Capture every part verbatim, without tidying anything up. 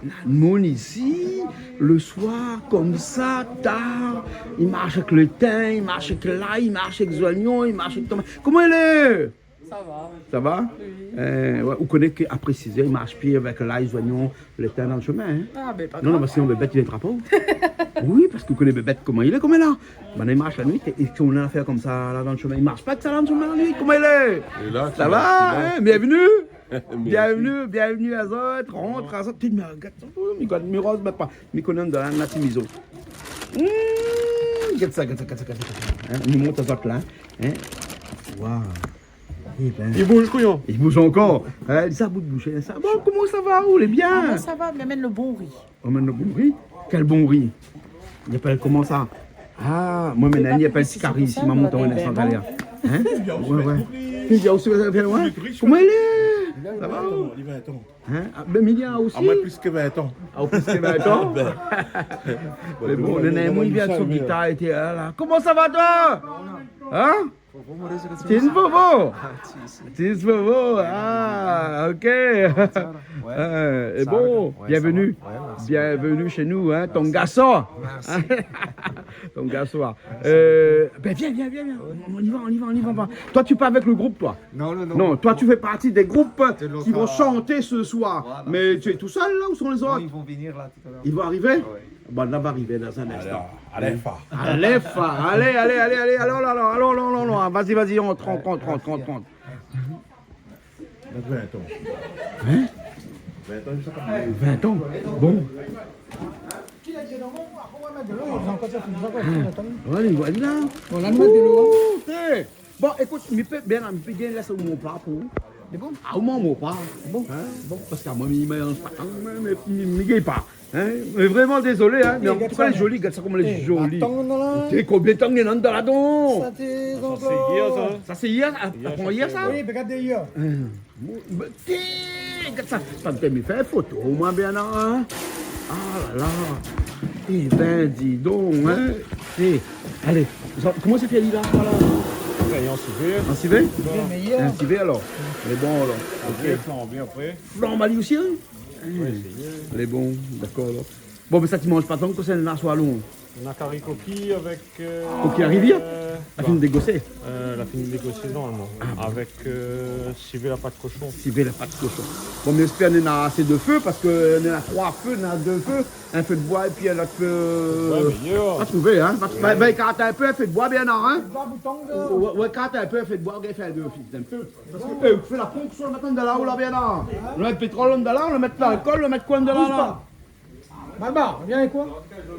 Néna moun isi, le soir, konmsa, tar, i marsh avèk le tin, i marsh avèk lay, i marsh avèk zoignon, i marsh avèk tomat. Koman i lé ? Sa va. Sa va ? Oui. Euh, ouais, ou koné ke apré sizèr, i marsh pi avèk lay, zoignon, le tin dan le shomin, hein ? Ah, ben, pa grav. Non, non, parske sinon, bébèt, i vien trap aou. Oui, parske ou koné bébèt, koman i lé, koman i lé la. Banna i marsh la nuit, é, é si ou néna afèr konmsa la dan le shomin, i marsh pa avèk sa dan le shomin la nuit, koman i lé ? É la, sa va, hein ? Bienvenue. Merci. Bienvenue, bienvenue azot, rant, rant. Ti, mé gard sa, mi gard, mi roz, mé pa, mi koné dan la, la ti mizon. Hmm, gard sa, gard sa, gard sa, gard sa. Hein, mi mont azot la, hein. Waouh. Eh ben. I bouj, kouyon. I bouj ankor. Hein, sa bout bouzé, sa. Bon, koman sa va, ou lé bien ? Ah, moin sa va, mi amenn le bon ri. Ou amenn le bon ri ? Kèl bon ri ? I apèl koman sa ? Ah, moin, mé Nani i apèl Sikari, si maman t'envoie un instant derrière. Hein ? Ouais, ouais. Koman i lé ? Sa va ? Hein ? Ah, ben, Milia osi. Ah, moin, plis ke vin an. Ah, plis ke vin an ? Ben. Mé bon, le néna in moun i vien avèk son gitar, é té la, la. Koman sa va, toi ? Hein ? Ti Vovo ? Ah, ti, ti. Ti Vovo, ah, ok. Ouais. Euh, é bon, bienvenue. Ouais, ça va. Ouais, merci. Bienvenue chez nous, hein, merci. Tongaso. Merci. Tongaso. Euh, ben, viens, viens, viens, viens. On y va, on y va, on y va, on va. Toi, tu pars avec le groupe, toi ? Non, non, non. Non, toi, tu fais partie des groupes qui vont chanter ce soir. Voilà, c'est ça. Mais tu es tout seul, là, où sont les autres ? Non, ils vont venir, là, tout à l'heure. Ils vont arriver ? Ouais. Bon, la va arivé dan in instan. Alé, alé, fa. Alé, fa. Alé, alé, alé, alé, alon, alon, alon, alon, alon. Vas-y, vas-y, on, trente, trente, trente, trente, trente. Vin an. Hein ? Vin an, sa pa mal. Vin an. Bon. Alé, voilà. Bon, la, nou mèt de lo, hein. Ouh, té. Bon, ékout, mi pé, ben, mi pé gingn lès aou mon par pou ou. Lé bon ? Ah, ou mon, mon par. Bon. Hein ? Bon. Parske amoin, mi, mi manz pa tan, mi, mi, mi gingn pa. Hein ? Mé vréman dézolé, hein, mé an tou ka, lé zoli, gard sa koman lé zoli. Eh, gard sa. Té, konbien tan néna dan la don ? Sa, sé yèr, sa, hein ? Sa, sé yèr, sa ? Yèr, sa, yèr, sa ? Oui, ben, gard yèr. Hein. Bon, ben, té, gard sa. Sa, mi fé foto, moin, bien, hein ? Ah la la. Eh ben, di don, hein ? Té, alé, sa, koman sa i fé, li, la, voilà. An sivé. An sivé ? Ouais. An sivé, alor. Lé bon, alor. Ok. Apré, flanb, apré. Flanb ali osi, hein ? Ouais, sé bien. Lé bon, dakor, alor. Bon, mé sa, ti manz pa tan, kosa néna so salon ? Néna kari kokiy avèk, euh, kokiy la rivièr ? La fine dégosé ? Euh, la fine dégosé, normalman. Ah bon. Avèk, euh, sivé la pat koshon. Sivé la pat koshon. Bon, mi éspèr néna asé de fé, parske néna troi fé, néna dé fé, in fé d'boi épi in lot fé. Ouais, mé yèr. Va trouvé, hein. Va, va, va ékart in pé in fé d'boi, bien, hein. Ouais, ouais, ékart in pé in fé d'boi, gingn fé dé fé d'in pé. Parske, euh, fé la ponp, soi, mèt andan la, ou la, bien, la. Ou la mèt pétrol andan la, ou la mèt lalkol, ou la mèt koi andan la, la ? Malbar, vien avèk koi ?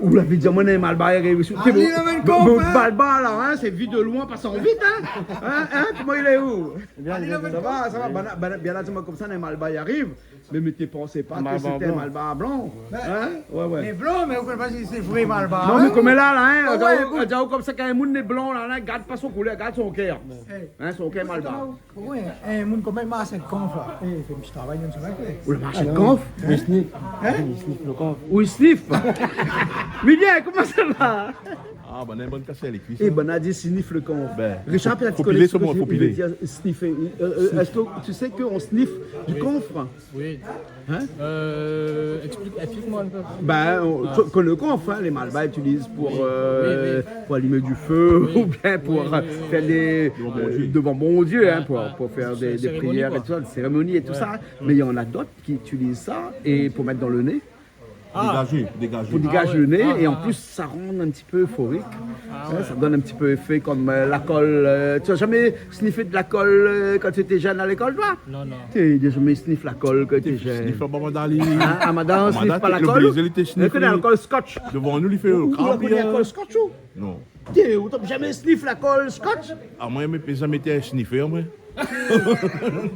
Ou la vi di amoin, in Malbar i ariv isi. Ah, li la amenn, bon, hein ? Malbar la, hein, sé vi de loin, pas an vit, hein. Hein, hein, koman i lé, ou ? Bien, bien, bien. Sa va, sa va, banna, banna, bien la, di amoin konmsa, in Malbar i ariv. Mé, mé té pansé pa ke sété in Malbar blan. Hein ? Ouais, ouais. Mé blan, mé ou koné pa si sé vré Malbar, hein ? Non, mé koman la, la, hein, ou di aou konmsa, kan in moun lé blan, la, la, gard pa son koulèr, gard son kèr. Eh. Hein, son kèr Malbar. Oué, in moun konm Marcel Canf la. Eh, fé in ti travay dan son kèr. Ou la Marcel Canf ? Hein ? Hein ? Ou i snif. Mé bien, koman sa va ? Ah, ben, in bon kasèr lé kui, eh, ben, na di snif le canf. Ben, Richard, pétèt ou koné sak i vé dir snifé. Euh, euh, est-ce que tu sais qu'on sniffe du camphre ? Oui. Hein ? Euh, explique, explique-moi un peu. Ben, on, que, que le canf, hein, les Malbar utilisent pour, euh, pour allumer du feu ou bien pour, euh, faire des, devant Bondié, hein, pour, pour faire des, des prières et tout ça, des cérémonies et tout ça. Mais il y en a d'autres qui utilisent ça et pour mettre dans le nez. Dégagé, dégagé. Pour dégager le nez, et en plus, ça rend un petit peu euphorique. Ah ouais. Hein, ça donne un petit peu effet comme, euh, l'alcool, euh, tu as jamais sniffé de l'alcool, euh, quand tu étais jeune à l'école, toi ? Non, non. Té, ou la zamé snif l'alkol kan ou té jenn ? Snif pa madam ali. Hein, a madam, snif pa l'alkol ? Ou koné l'alkol scotch ? Devan nou, li fé, ou koné l'alkol scotch, ou ? Non. Té, ou la zamé snif l'alkol scotch ? Ah, moin, mi la zamé été snifé, moin.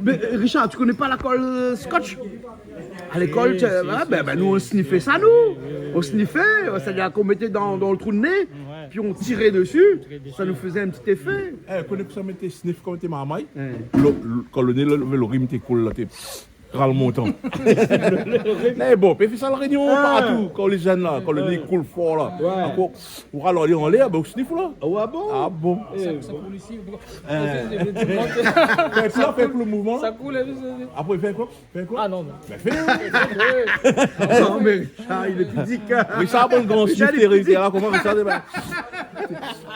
Mé, Richard, tu connais pas l'alkol, euh, scotch ? À l'école, si, ben, ben, nous, on sniffait ça, nous. Oui, oui, oui. On sniffait, c'est-à-dire qu'on mettait dans, dans le trou de nez, puis on tirait dessus, ça nous faisait un petit effet. Eh, koné pou sa mi té snif kan mi té marmay ? Hein. Lo, lo, kan lo né, lo, lo rim té koul la, té. Kral montan. Mé bon, pé fé sa La Rényon, partou, kan lé zèn la, kan lo né i koul for la. Ankor, ou ral alé anlèr, bin, ou sniff la. Ah bon ? Ah bon. Fé koi, fé koi lo mouvman la. Sa koul, sa. Apré, fé koi ? Fé koi ? Ah non, non. Bin, fé. Non, mé Richard, lé pidik, hein. Richard, bon, gran sniff, lé la, koman Richard, bin.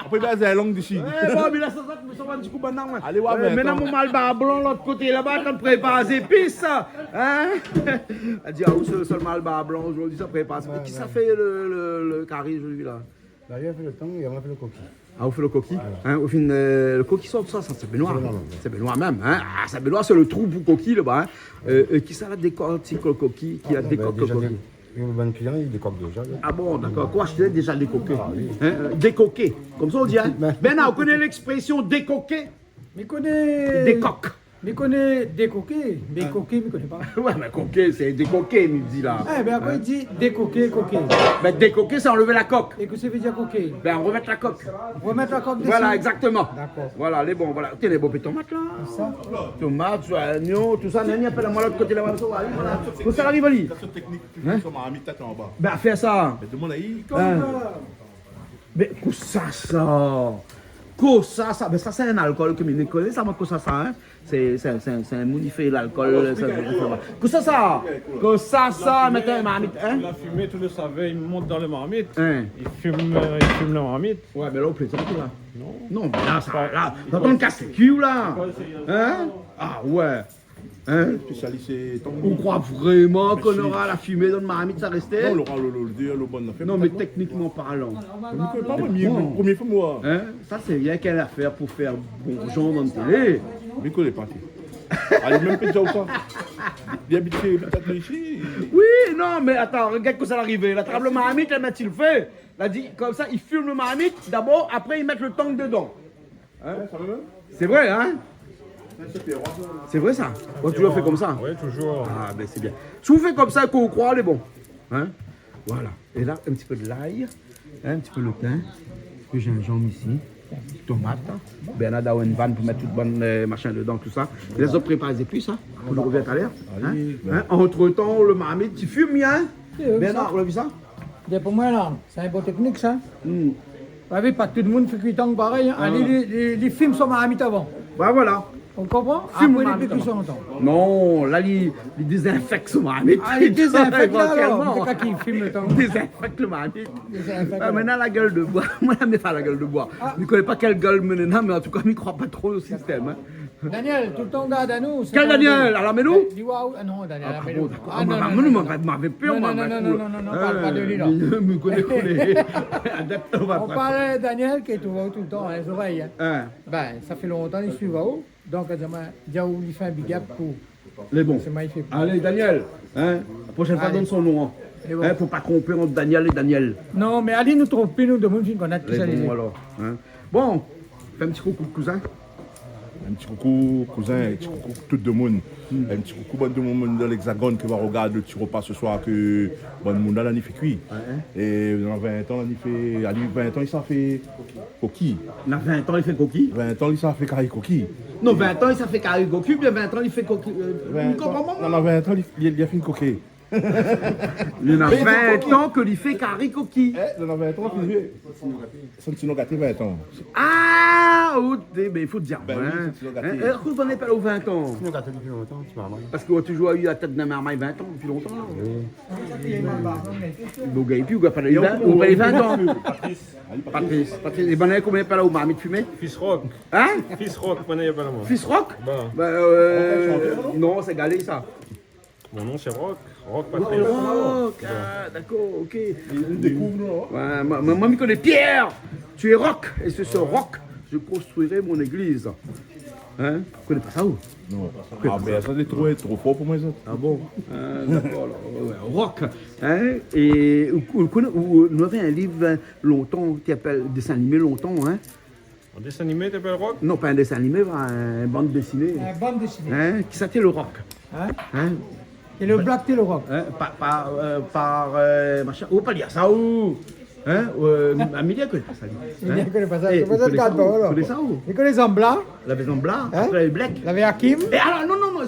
Apré, bin, sé la lang disi. Bon, mé la, sa, sa, Sa va in ti kou bann la, moin. Alé, ouais, mé mintnan, mon malbar blan, lot koté laba, kan prépar zépis, hein ? La di, ah, ou sé lo sèl malbar blan zordi sa prépar. Mé kisa la fé lo, lo, lo kari zordi la ? Dayèr, la fé lo tang, é moin la fé lo koki. Ah, ou fé lo koki ? Voilà. Hein, ou fé in, euh, lo koki sort sa, sa, sé Benoît. Sé Benoît mèm. Sé Benoît mèm, hein ? Ah, sé Benoît, sé lo trou pou koki laba, hein ? Euh, euh, kisa la dékortik lo koki ? Kisa la dékortik lo koki ? Bin, déza, dé-, bann klian i dékok déza, la. Ah bon, dakor. Koi, ashté déza dékoké. Ah oui. Hein, euh, dékoké. Konmsa i di, hein. Mé Bernard, ou koné léksprésyon dékoké ? Mi koné. Dékok. Mi koné dékoké, mé koké, mi koné pa. Ouais, mé koké, sé dékoké, mi di la. Eh bin, apré, i di dékoké, koké. Bin, dékoké, sé anlèv la kok. É kosa i vé dir koké ? Bin, romèt la kok. Romèt la kok dési. Voilà, égzaktoman. Dakor. Voilà, lé bon, voilà. Tiens, lé bon, pé tomat la. Sa. Tomat, zoinyon, tousa, néna, i apèl amoin lot koté laba, sa, voilà. Kosa la ariv ali ? Sa, sé teknik, fim son marmit, tèt anba. Bin, fé sa. Mé domann ali, hein. Mé kosa sa ? Kosa sa ? Bin, sa, sé in alkol ke mi koné, sa, moin, kosa sa, hein ? Sé, sé, sé, sé in moun i fé lalkol, sa, sa, sa. Kosa sa ? Kosa sa, mèt in marmit, hein ? La fimé, tout lo savèr i mont dan lo marmit. Hein ? I fim, euh, i fim lo marmit. Ouais, mé la, ou plézant, la. Non. Non, mé la, sa, la, sa i kas lo kui, la. Hein ? Ah ouais. Hein ? Spésialis, sé tang. Ou kroi vréman k'nora la fimé dan marmit, sa rèsté ? Non, nora lo, lo, lo, lo bann afèr. Non, mé teknikman parlan. Mi koné pa, moin, mi, promié foi, moin. Hein ? Sa, sé rienk in afèr pou fé bon jan dan télé. Mi koné pa, ti. Alé, mèm pé di aou sa. Li abit, pétèt, isi. Oui, non, mé atann, rogard kosa la arivé. La trap lo marmit, la mèt si lo fé. La di, konmsa, i fim lo marmit dabor, apré, i mèt lo tang dedan. Hein ? Sé vré, hein ? Sé vré, sa ? Ou la touzour fé konmsa ? Oui, touzour. Ah, bin, sé bien. Si ou fé konmsa, kan ou kroi lé bon. Hein ? Voilà. É la, in ti pé de lay, hein, in ti pé lo tin, in pé zinzanm isi, tomat, hein. Bernard la oir in vann pou mèt tout bann, euh, mashin dedan, tousa. Lé zot i prépar zépis, hein, pou nou rovien talèr. Hein ? Antretan, lo marmit i fim, hein ? Bernard, ou la vi sa ? Dé pou moin, la. Sé in bon teknik, sa. Hmm. Ou la vi, pa tout demoun i fé kui tang parèy, hein. Ah. Li, li, li, li fim son marmit avan. Bin voilà. Ou konpran ? Fim lo marmit avan. Apré, li fé kui son tang. Non, la, li, li dézinfèk son marmit. Ah, li dézinfèk, la, alor. Évantièlman. Mé kan i fim lo tang. Li dézinfèk lo marmit. Li dézinfèk, alor. Ah, mintnan, la gèl de boi. Moin, mi fé la gèl de boi. Ah. Mi koné pa kèl gèl mi néna, mé an tou ka, mi kroi pa tro o sistèm, hein. Daniel, toultan gard anou. Kèl Daniel ? Alain Melou ? Li oir, ah non, Daniel Alain Melou. Ah bon, dakor. Ah non, non, non, non, non. Moin, moin, moin, moin, moin, non, non, non, non, non, parl pa de li, la. Mi koné, koné. Adèpt, nou va pa. Ou parl Daniel ki trouv aou toultan, hein, zorèy, hein. Hein. Bin, sa fé lontan li suiv aou. Donk, di aou, di aou, li fé in big up pou. Lé bon. Sé magnifique. Alé, Daniel, hein, la proshèn foi, donn son nom, hein. Lé bon. Hein, fo pa tronp ant Daniel é Daniel. Non, mé alé, nou tronp, nou, demoun i fine konèt kisa li lé. Lé bon, alor, hein. Bon, fé in ti koukou, kouzin. In ti koukou, kouzin, in ti koukou tout demoun. Hmm. In ti koukou bann demoun dan l'Hexagone ki va rogard lo ti ropa se soir ke bann moun la, la ni fé kui. Ouais, hein. É dan vin tan, la ni fé, ali, vin tan, li sa fé koki. Na vin tan, li fé koki ? Vin tan, li sa fé kari koki. Non, vin tan, li sa fé kari koki, oubien vin tan, li fé koki, euh, vin tan, mi konpran pa, moin. Non, non, vin tan, li, li, li la fine koké. Li na vin tan ke li fé kari koki. Eh, non, non, vin tan, li fé. Santino Gaté, vin tan. Ah, oh, té, bin, i fo dir, hein. Bin oui, Santino Gaté. Hein, hein, kosa i apèl aou vin tan ? Santino Gaté dopi lontan, ti marmay. Parske ou la touzour u la tèt d'in marmay vin tan, dopi lontan, la. Oui. Bon, gars, épi, ou la pa, ou la pa vin tan. Patrice. Patrice, Patrice, é bann-la, koman i apèl aou, marmit fimé ? Fils Rock. Hein ? Fils Rock, koman i apèl amoin. Fils Rock ? Bon. Bin, euh, non, sé galé, sa. Mon nom, c'est Rock. Rock Patrice. Rock, ah, d'accord, ok. Li dékouv, non ? Ouais, moin, moin, moin, mi koné Pierre. Tu es rock, et sur ce roc, je construirai mon église. Hein ? Ou koné pa sa, ou ? Non. Ah, bin, sa, sé tro, tro for pou moin, sa. Ah bon ? Ah, dakor, alor, ouais, ouais. Rock, hein ? É ou, ou koné, ou, nou lavé in liv, hein, lontan, ki apèl Dessin animé lontan, hein ? An désin animé, té apèl Rock ? Non, pa in désin animé, in bann désiné. In bann désiné. Hein ? Kisa té lo Rock ? Hein ? Hein ? É lo blag té lo Rock ? Hein ? Pa, pa, euh, par, euh, machin. Ou pa lir sa, ou ? Hein ? Euh, Amélia koné pa sa, li. Amélia koné pa sa. Eh, sé pou sa ou koné pa, alor. Ou koné sa, ou ? Li koné Zambla. Lavé Zambla, hein ? Apré, lavé Black. Lavé Hakim. É alor, non, non, non,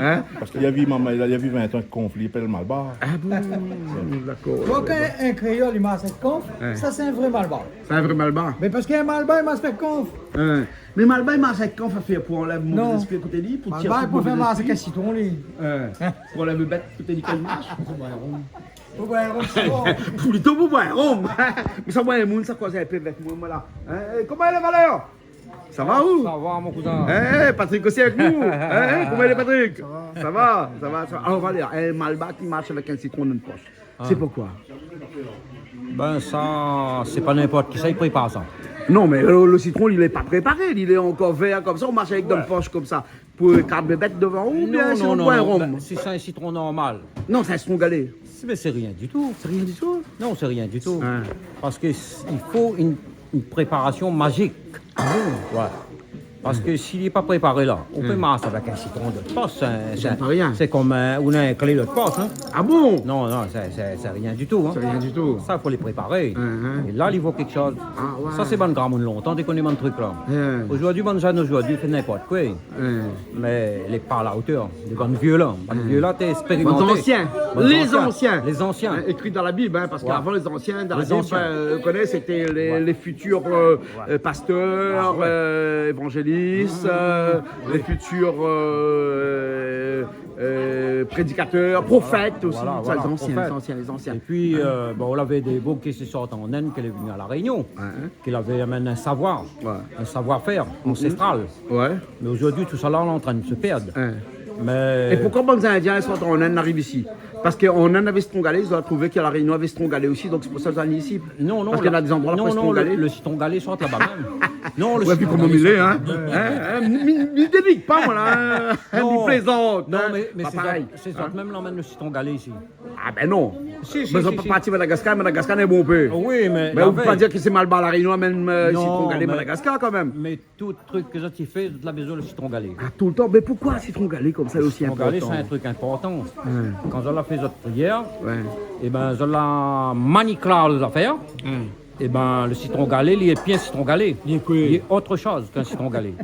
Hein ? Parske li la viv, momon, li la viv vin tan konf, li apèl malbar. Ah bon ? Dakor. Donk, in, in kréol i marsh èk konf, sa sé in vré malbar. Sé in vré malbar. Mé parske in malbar i marsh pa èk konf. Hein. Mé malbar i marsh èk konf, sa fé pou anlèv mové zéspri koté li, pou tir tout mové zéspri. Malbar i fé marsh èk sitron, li. Hein. Pou anlèv bèt koté li kan i marsh. Pou boir rom. Pou boir rom, sitron. Plito pou boir rom. Mé sa, moin, moun sa koz in pé avèk moin, moin la. Hein, é, koman i lé, Valèr ? Sa va, ou ? Sa va, mon kouzin. Eh, Patrick osi avèk nou. Hein, koman i lé, Patrick ? Sa va. Sa va, sa va, sa va. Alor, Valèr, in malbar ki marsh avèk in sitron dan in posh. Ah. Sé poukoué ? Ben, sa, sé pa ninport kisa i prépar sa. Non, mé lo, lo sitron, li lé pa préparé, li lé ankor vèr konmsa, ou marsh avèk dan in posh konmsa. Pou kab bèt dovan, oubien sé in rom ? Non, non, non, non. Ben, si sé in sitron normal. Non, sé in sitron galé. Sé, mé sé rien ditou. Sé rien ditou ? Non, sé rien ditou. Hein. Parske s-, i fo in, in préparasion mazik. Ah bon ? Ouais. Parske si li lé pa préparé la, ou pé marsh avèk in sitron de posh, hein, sé, sé konm, euh, ou na in klé de posh, hein. Ah bon ? Non, non, sé, sé, sé rien ditou, hein. Sé rien ditou. Sa, fo lé préparé. Hein, hein. É la, li vo kékshoz. Ah ouais. Sa, sé bann gramoun lontan té koné bann trik la. Hein. Zordi, bann jenn zordi i fé ninport koué. Hein. Mé lé pa a la otèr. Lé bann vié la. Bann vié la té ékspérimanté. Bann zansien. Bann zansien. Lé zansien. Hein, ékri dan la Bib, hein, parske avan, lé zansien, dan la Bib, euh, ou koné, sété lé, lé fitir, euh, euh, pastèr, euh, évanzélis, euh, lé fitir, euh, euh, prédikatèr, profèt osi. Voilà, voilà, profèt. Sa, zansien, zansien, lé zansien. É pi, euh, bon, ou lavé dé boug ki sort an Inde, ki lé vni a La Rényon, ki lavé amenn in savoir, in savoir-fèr ansestral. Ouais. Mé zordi, tout sa la, lé antrin de se pèrd. Hein. Mé... É poukoué bann Zindien i sort an Inde, i ariv isi ? Parske an Inde, navé sitron galé, zot la trouvé ke La Rényon navé sitron galé osi, donk sé pou sa zot la vni isi. Non, non, parske la, na dé zandroi la, non, non, sitron galé. Lo, lo sitron galé i sort laba mèm. Non, lo sitron galé i sort laba mèm. Hein, hein, mi, mi dénik pa, moin la, hein. Hein, mi plézant, hein. Non, mé, mé sé zot, sé zot mèm la amenn lo sitron galé isi. Ah ben non. Si, si, si. Mé zot pa parti Madagaskar, Madagaskar lé bon pé. Oui, mé ou pé pa dir ke sé malbar La Rényon amenn, euh, sitron galé Madagaskar kan mèm. Non, mé, mé tout trik ke zot i fé, zot la bezoin lo sitron galé. Ah, toultan. Mé poukoué sitron galé konmsa, osi inportan ? Sitron galé, sé in trik inportan. Hein. Kan zot la fé zot priyèr, ében, zot la manik la zafèr. Hein. Ében, lo sitron galé, li lé pi in sitron galé. Li lé koué ? Li lé ot shoz k'in sitron galé.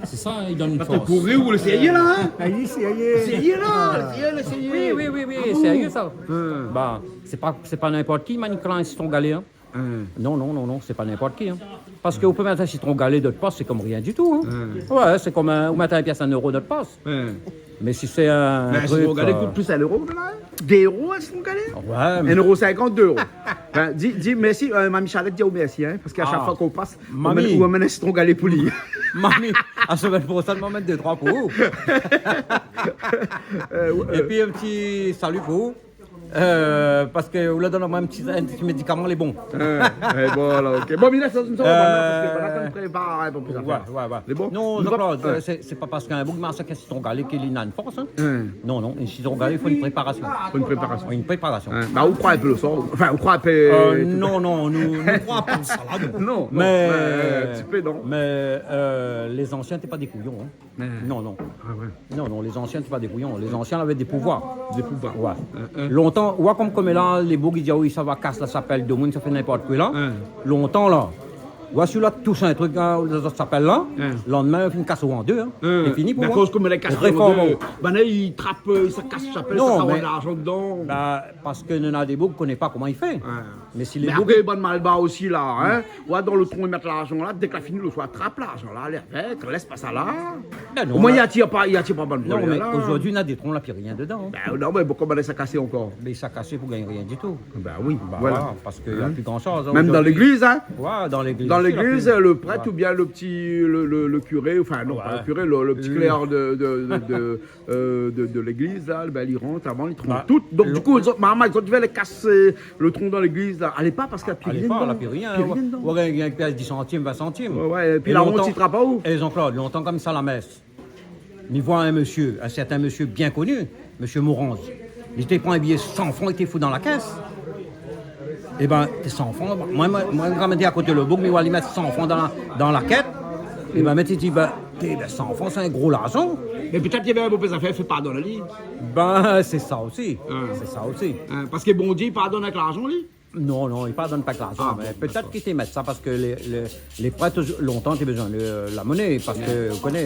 Sé sa, li donn in fors. Parske pou ri, ou lé sérié la, hein ? Ah, li lé sérié. Sérié la, sérié, sérié. Oui, oui, oui, oui, sérié sa. Ah bon ? Hein. Ba, sé pa, sé pa ninport ki i manik in sitron galé, hein. Hein. Non, non, non, non, sé pa ninport ki, hein. Parske ou pé mèt in sitron galé dan out posh, sé konm rien ditou, hein. Hein. Ouais, sé konm in, ou mèt in pièss in éro dan out posh. Hein. Mé si sé in trik, sitron galé i kout plis in éro, la, hein. Dé éro, in sitron galé ? Ouais, mé... In éro sinkant, dé éro. Enfin, di, di mèrsi, euh, Mami Charlette, di aou mèrsi, hein, parske a shak foi k'ou pas, ou amenn, ou amenn in sitron galé pou li. Mami, la semèn proshèn, ma amenn dé troi pou ou. Euh, ouais, euh. É pi, in ti sali pou ou. Euh, parske ou la donn amoin in ti, in ti médikaman, lé bon. Euh, ouais, voilà, ok. Bon, mé la, sa, sa, parske, voilà, kan i prépar, hein, pou zafèr. Ouais, ouais, ouais. Lé bon. Non, Jean-Claude, euh, sé, sé pa parske in boug i marsh avèk in sitron galé ke li na in fors, hein. Non, non, in sitron galé, i fo in préparasion. Fo in préparasion. In préparasion. Hein, ba, ou kroi in pé lo sort, enfin, ou kroi in pé... Euh, non, non, nou, nou kroi pa sa la, nou. Non, non, mé, euh, in ti pé, non. Mé, euh, lé zansien té pa dé kouyon, hein. Non, non. Ah ouais. Non, non, lé zansien té pa dé kouyon. Lé zansien lavé dé pouvoir. Dé pouvoir. Ouais. Hein, hein. Lontan, ouais, konm, konm la, lé boug i di, ah oui, sa va kas la shapèl domoun, sa fé ninport koué la. Hein. Lontan la, Ou oi, si ou la tous in trik, in, lé zot shapèl la, landmin, ou fine kas an dé, in. Lé fini pou moin. Mé akoz koman i kas an dé ? Réform. Banna i trap, i sa kas shapèl, sa, sa va larzan dedan. Non, ba, parske néna dé boug i koné pa koman i fé. Mé si lé boug... Mé apré, bann malbar osi la, in. Ou oi, dan lo tron i mèt larzan la, dèk la fini lo soir, trap larzan la, alé avèk, lès pa sa la. Bin non, omoin, la, i atir pa, i atir pa bann volèr la. Non, mé zordi, néna dé tron la, pi rien dedan, in. Bin non, mé bokou bann sa kasé ankor. Mé sa kasé pou gingn rien ditou. Bin oui, voilà. Parske na pi gran shoz, in. Mèm dan légliz, in. Zordi, ouais, dan légliz osi, la pi... Dan légliz, lo prèt oubien lo pti, lo, lo, lo kiré, anfin non, pa lo kiré, lo, lo pti klèr de, de, de, de, eu, de, de légliz la, bin, li rant avan, li tron tout. Donk, di kou, zot, marmay, zot i vé alé kas lo tron dan légliz la. Alé pa, parske la pi rien dedan. Alé pa, la pi rien, in. Pi rien dedan. Ou gingn in piès, dis santim, vin santim. Ouais, ouais, épi la ont i trap pa ou. É Jean-Claude, lontan konmsa, la mès, mi voi in mésyé, in sèrtin mésyé bien koni, mésyé Moranz. Li té pran in biyé san fran, li té fout dan la kès. Ébin, té san fran, moin, moin, moin, kan mi té akoté lo boug, mi voi li mèt san fran dan la, dan la kès. Ébin, mi té di, bin, té, bin, san fran, sé in gro larzan. Mé pétèt li avé in bobé zafèr fé pardon ali. Bin, sé sa osi. Sé sa osi. In, parske Bondié i pardone avèk larzan, li ? Non, non, i pardone pa èk larzan, mé pétèt ki té mèt sa parske lé, lé, lé prèt, lontan, té bezoin de la moné, parske, ou koné,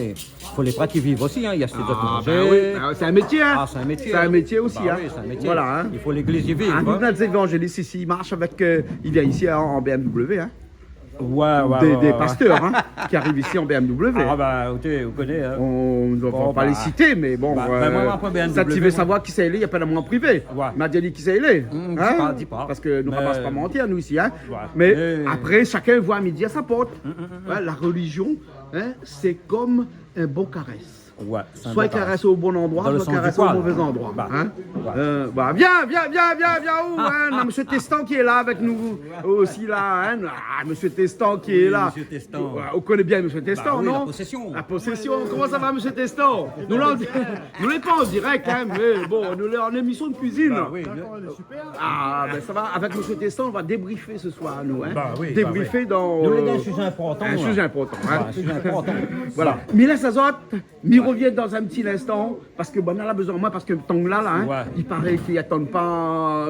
fo lé prèt i viv osi, in, i ashèt zot manzé. Ah, bin oui, bin, sé in métié, in. Ah, sé in métié, in. Sé in métié osi, in. Ba oui, sé in métié. Voilà, in. I fo légliz i viv, in. Nou néna dé zévanzélis isi, i marsh avèk, eu, i vien isi, in, an B M W, in. Ouais, ouais, ouais, ouais. Dé, dé pastèr, in, ki ariv isi an B M W. Ah, ba, ékout, ou koné, in. Nou va pa lé sité, mé bon, eu, moin, moin, moin, sa, ti vé savoir kisa i lé, i apèl amoin an privé. Ouais. Ma di ali kisa i lé. Di pa, di pa. Parske nou pas pa manti, nou, isi, in. Ouais. Mé apré, shakinn i voi midi a sa port. Ouais, la relizion, in, sé konm in bon karès. Ouais, sé in bon karès. Soi i karès o bon landroi, soi i karès o mové landroi, in. Ba, ouais. Eu, ba, vien, vien, vien, vien, vien, ou, in. Non, mésyé Testan ki lé la avèk nou osi la, in. Ah, mésyé Testan ki lé la. Oui, mésyé Testan. Ouais, ou koné bien mésyé Testan, non ? Ba oui, la posésion. La posésion. Koman sa va, mésyé Testan ? Nou la, nou lé pa an dirèk, in, mé bon, nou lé an émision de kuizine. Ba oui, nou... Ah, bin, sa va, avèk mésyé Testan, nou va débrifé se soir, nou, in. Ba oui, ba oui. Débrifé dan, eu, in sizé inportan, in. Nou lé dan in sizé inportan, in. Ouais, in sizé inportan. Voilà. Mi lès azot, mi rovien dan in ti linstan, parske banna la bezoin amoin, parske tang la, la, in, i paré ki atann pa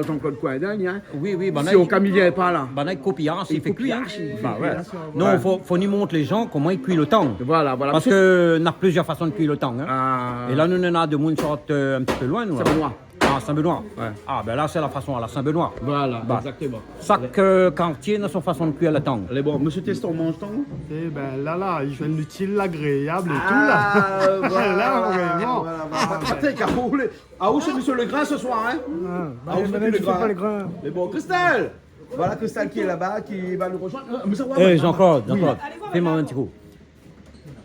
Jean-Claude Coindin, in. Oui, oui, banna i kopi, in, si i fé kui, in. Ba ouais. Non, fo, fo ni mont lé jan koman i kui lo tang. Voilà, voilà. Parske na plizièr fason de kui lo tang, in. Ah. É la, nou néna demoun i sort, eu, in ti pé loin, nou, la. Saint-Benoît. Ah, Saint-Benoît. Ouais. Ah, bin la, sé la fason a la Saint-Benoît. Voilà, exactement. Shak, eu, kartié na son fason de kui lo tang. Lé bon. Mésyé Testan, ou manz tang ? Ébin, la, la, i fé litil, lagréab é tout, la. Ah, voilà, vréman. Voilà, voilà. Patrick, a, ou lé, a, ou sé mésyé Legrand se soir, in ? Ah, ba, sé mésyé Legrand. Lé bon. Christelle, voilà Christelle ki lé laba, ki va nou rozoinn. Eu, mé sa va, Jean-Claude, Jean-Claude, fé amoin in ti kou.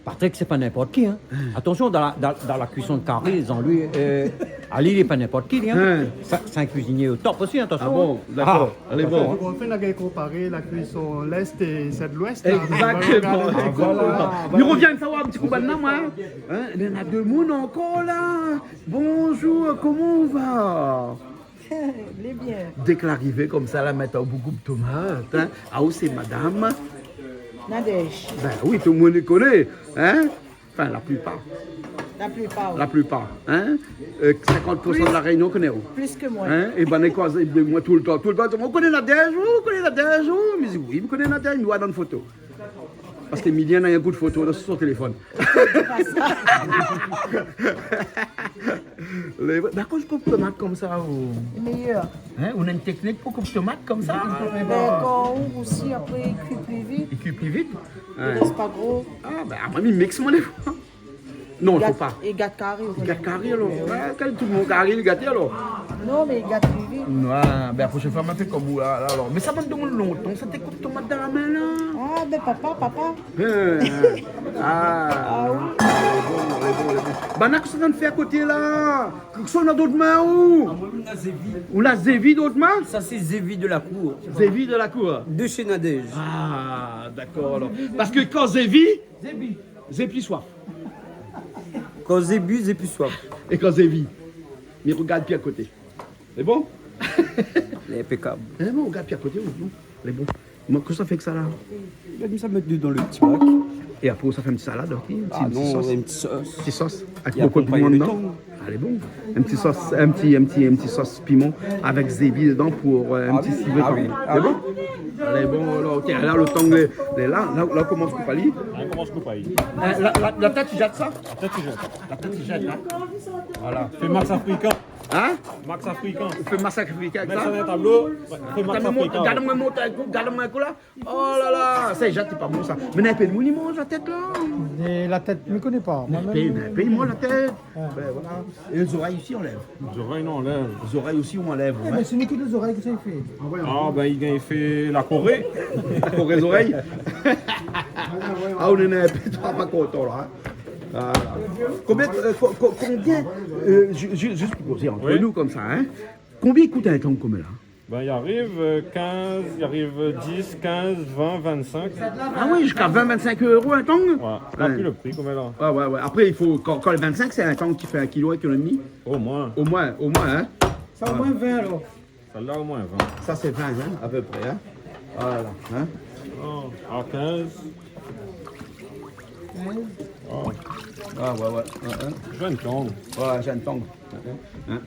Patrick, sé pa ninport ki, in. Atansion, dan la, dan, dan la kuison de kari, Jean-Louis, eu, ali, lé pa ninport ki, li, in. Sa, sé in kuizinié o top osi, atansion. Ah bon, dakor. Alé, bon. Donk, an fèt, nou la konparé la kuison lès é sèl lwès, la. Exactement, exactement. Voilà. Nou rovien savoir in ti kou banna, moin, in. Néna demoun ankor la. Bonjour, koman i lé ? Lé bien. Dèk la arivé konmsa, la mèt aou pou koup tomat, in. Ah, ou sé madam Nadège. Bin oui, tout demoun i koné, in. Anfin, la plipar. La plipar, oui. La plipar, in. Eu, sinkant pour san de La Rényon i koné aou. Plis ke moin. In ? É banna i koz, é moin toultan, toultan, ou koné Nadège, ou koné Nadège, ou ? Mi di oui, mi koné Nadège, mi voi dan foto. Parske Midian na in bout foto dan son téléfone. Di pa sa. Lé, mé akoz ou koup tomat konmsa, ou ? Méyèr. In, ou na in téknik pou koup tomat konmsa ? Bin, kan ou rousi, apré, i kui pli vit. I kui pli vit ? I rès pa gro. Ah, bin, amoin, mi miks, moin, défoi. Non, i fo pa. I gat kari, i gat kari, alor. Ouais, kan tout demoun kari, i gat, alor. Non, mé i gat pli vit. Non, bin, la proshèn foi, ma fé konm ou, la, la, alor. Mé sa, bann demoun lontan, sa té koup tomat dan la min, la. Ah, bin, papa, papa. In, in. Ah. Ah oui. Lé bon, lé bon, lé bon. Banna, kosa ou fé akoté, la ? Kosa ou na dan out min, ou ? Ah, moin, mi na zévi. Ou na zévi dan out min ? Sa, sé zévi de la kour. Zévi de la kour. De shé Nadège. Ah, dakor, alor. Parske kan zévi, zébi. Zébi swaf. Kan zébi, zébi swaf. É kan zévi, mi rogard pi akoté. Lé bon ? Lé inpékab. Lé bon, rogard pi akoté, oui, non ? Lé bon. Moin, kosa ou fé èk sa, la ? Mèt sa, mèt dedan lo ti bak. É apré, sa fé in ti salad, OK ? In ti, in ti sos. Ah non, in ti sos. Ti sos, avèk bonpé piman dedan. Lé bon. In ti sos, in ti, in ti, in ti sos piman avèk zévi dedan pou, euh, in ti sivé. Ah oui, ah oui. Lé bon ? Alé, bon, alor, OK, la, lo tang lé, lé la, la, la, komans koup ali. La, komans koup ali. Euh, la, la, la tèt, i zèt sa ? La tèt, i zèt. La tèt, i zèt, in. Voilà. Fé Max Africain. In ? Max Africain. Fé Max Africain avèk sa. Mèt sa dan tablo. Fé Max Africain. Gard amoin, gard amoin in kou la. Oh la la, sa i zèt, sé pa bon sa. Mé néna in pé moun i manz la tèt la. É la tèt, mi koné pa. Néna in pé, néna in pé i manz la tèt. Ouais. Ben voilà. É lé zorèy osi, i anlèv. Zorèy, non, i anlèv. Zorèy osi, i anlèv, ouais. Eh ben, sé ni ki lé zorèy ke sa i fé. Ah ouais, ah ben, i gingn fé la Corée. La Corée zorèy. Ah, ou néna in pé, troi pa kontan la, in. Voilà. Konbien, euh, ko-, ko-, konbien, euh, ju-, ju-, zis pou kozé ant nou konmsa, in. Konbien i kout in tang konm la ? Ben, i ariv, euh, kinz, i ariv, euh, dis, kinz, vin, vin-sink. Ah oui, ziska vin, vin-sink euro in tang ? Ouais, la pi lo pri konm la. Ouais, ouais, ouais. Apré, i fo, kan, kan lé vin-sink, sé in tang ki fé in kilo, in kilo é dmi. Omoin. Omoin, omoin, in. Sa, omoin vin, alor. Sèl-la, omoin vin. Sa, sé vin, in, a pé pré, in. Voilà, in. Oh, a kinz. Kinz. Oh. Ah, ouais, ouais, ouais, ouais. Jenn tang. Ouais, jenn tang. In ?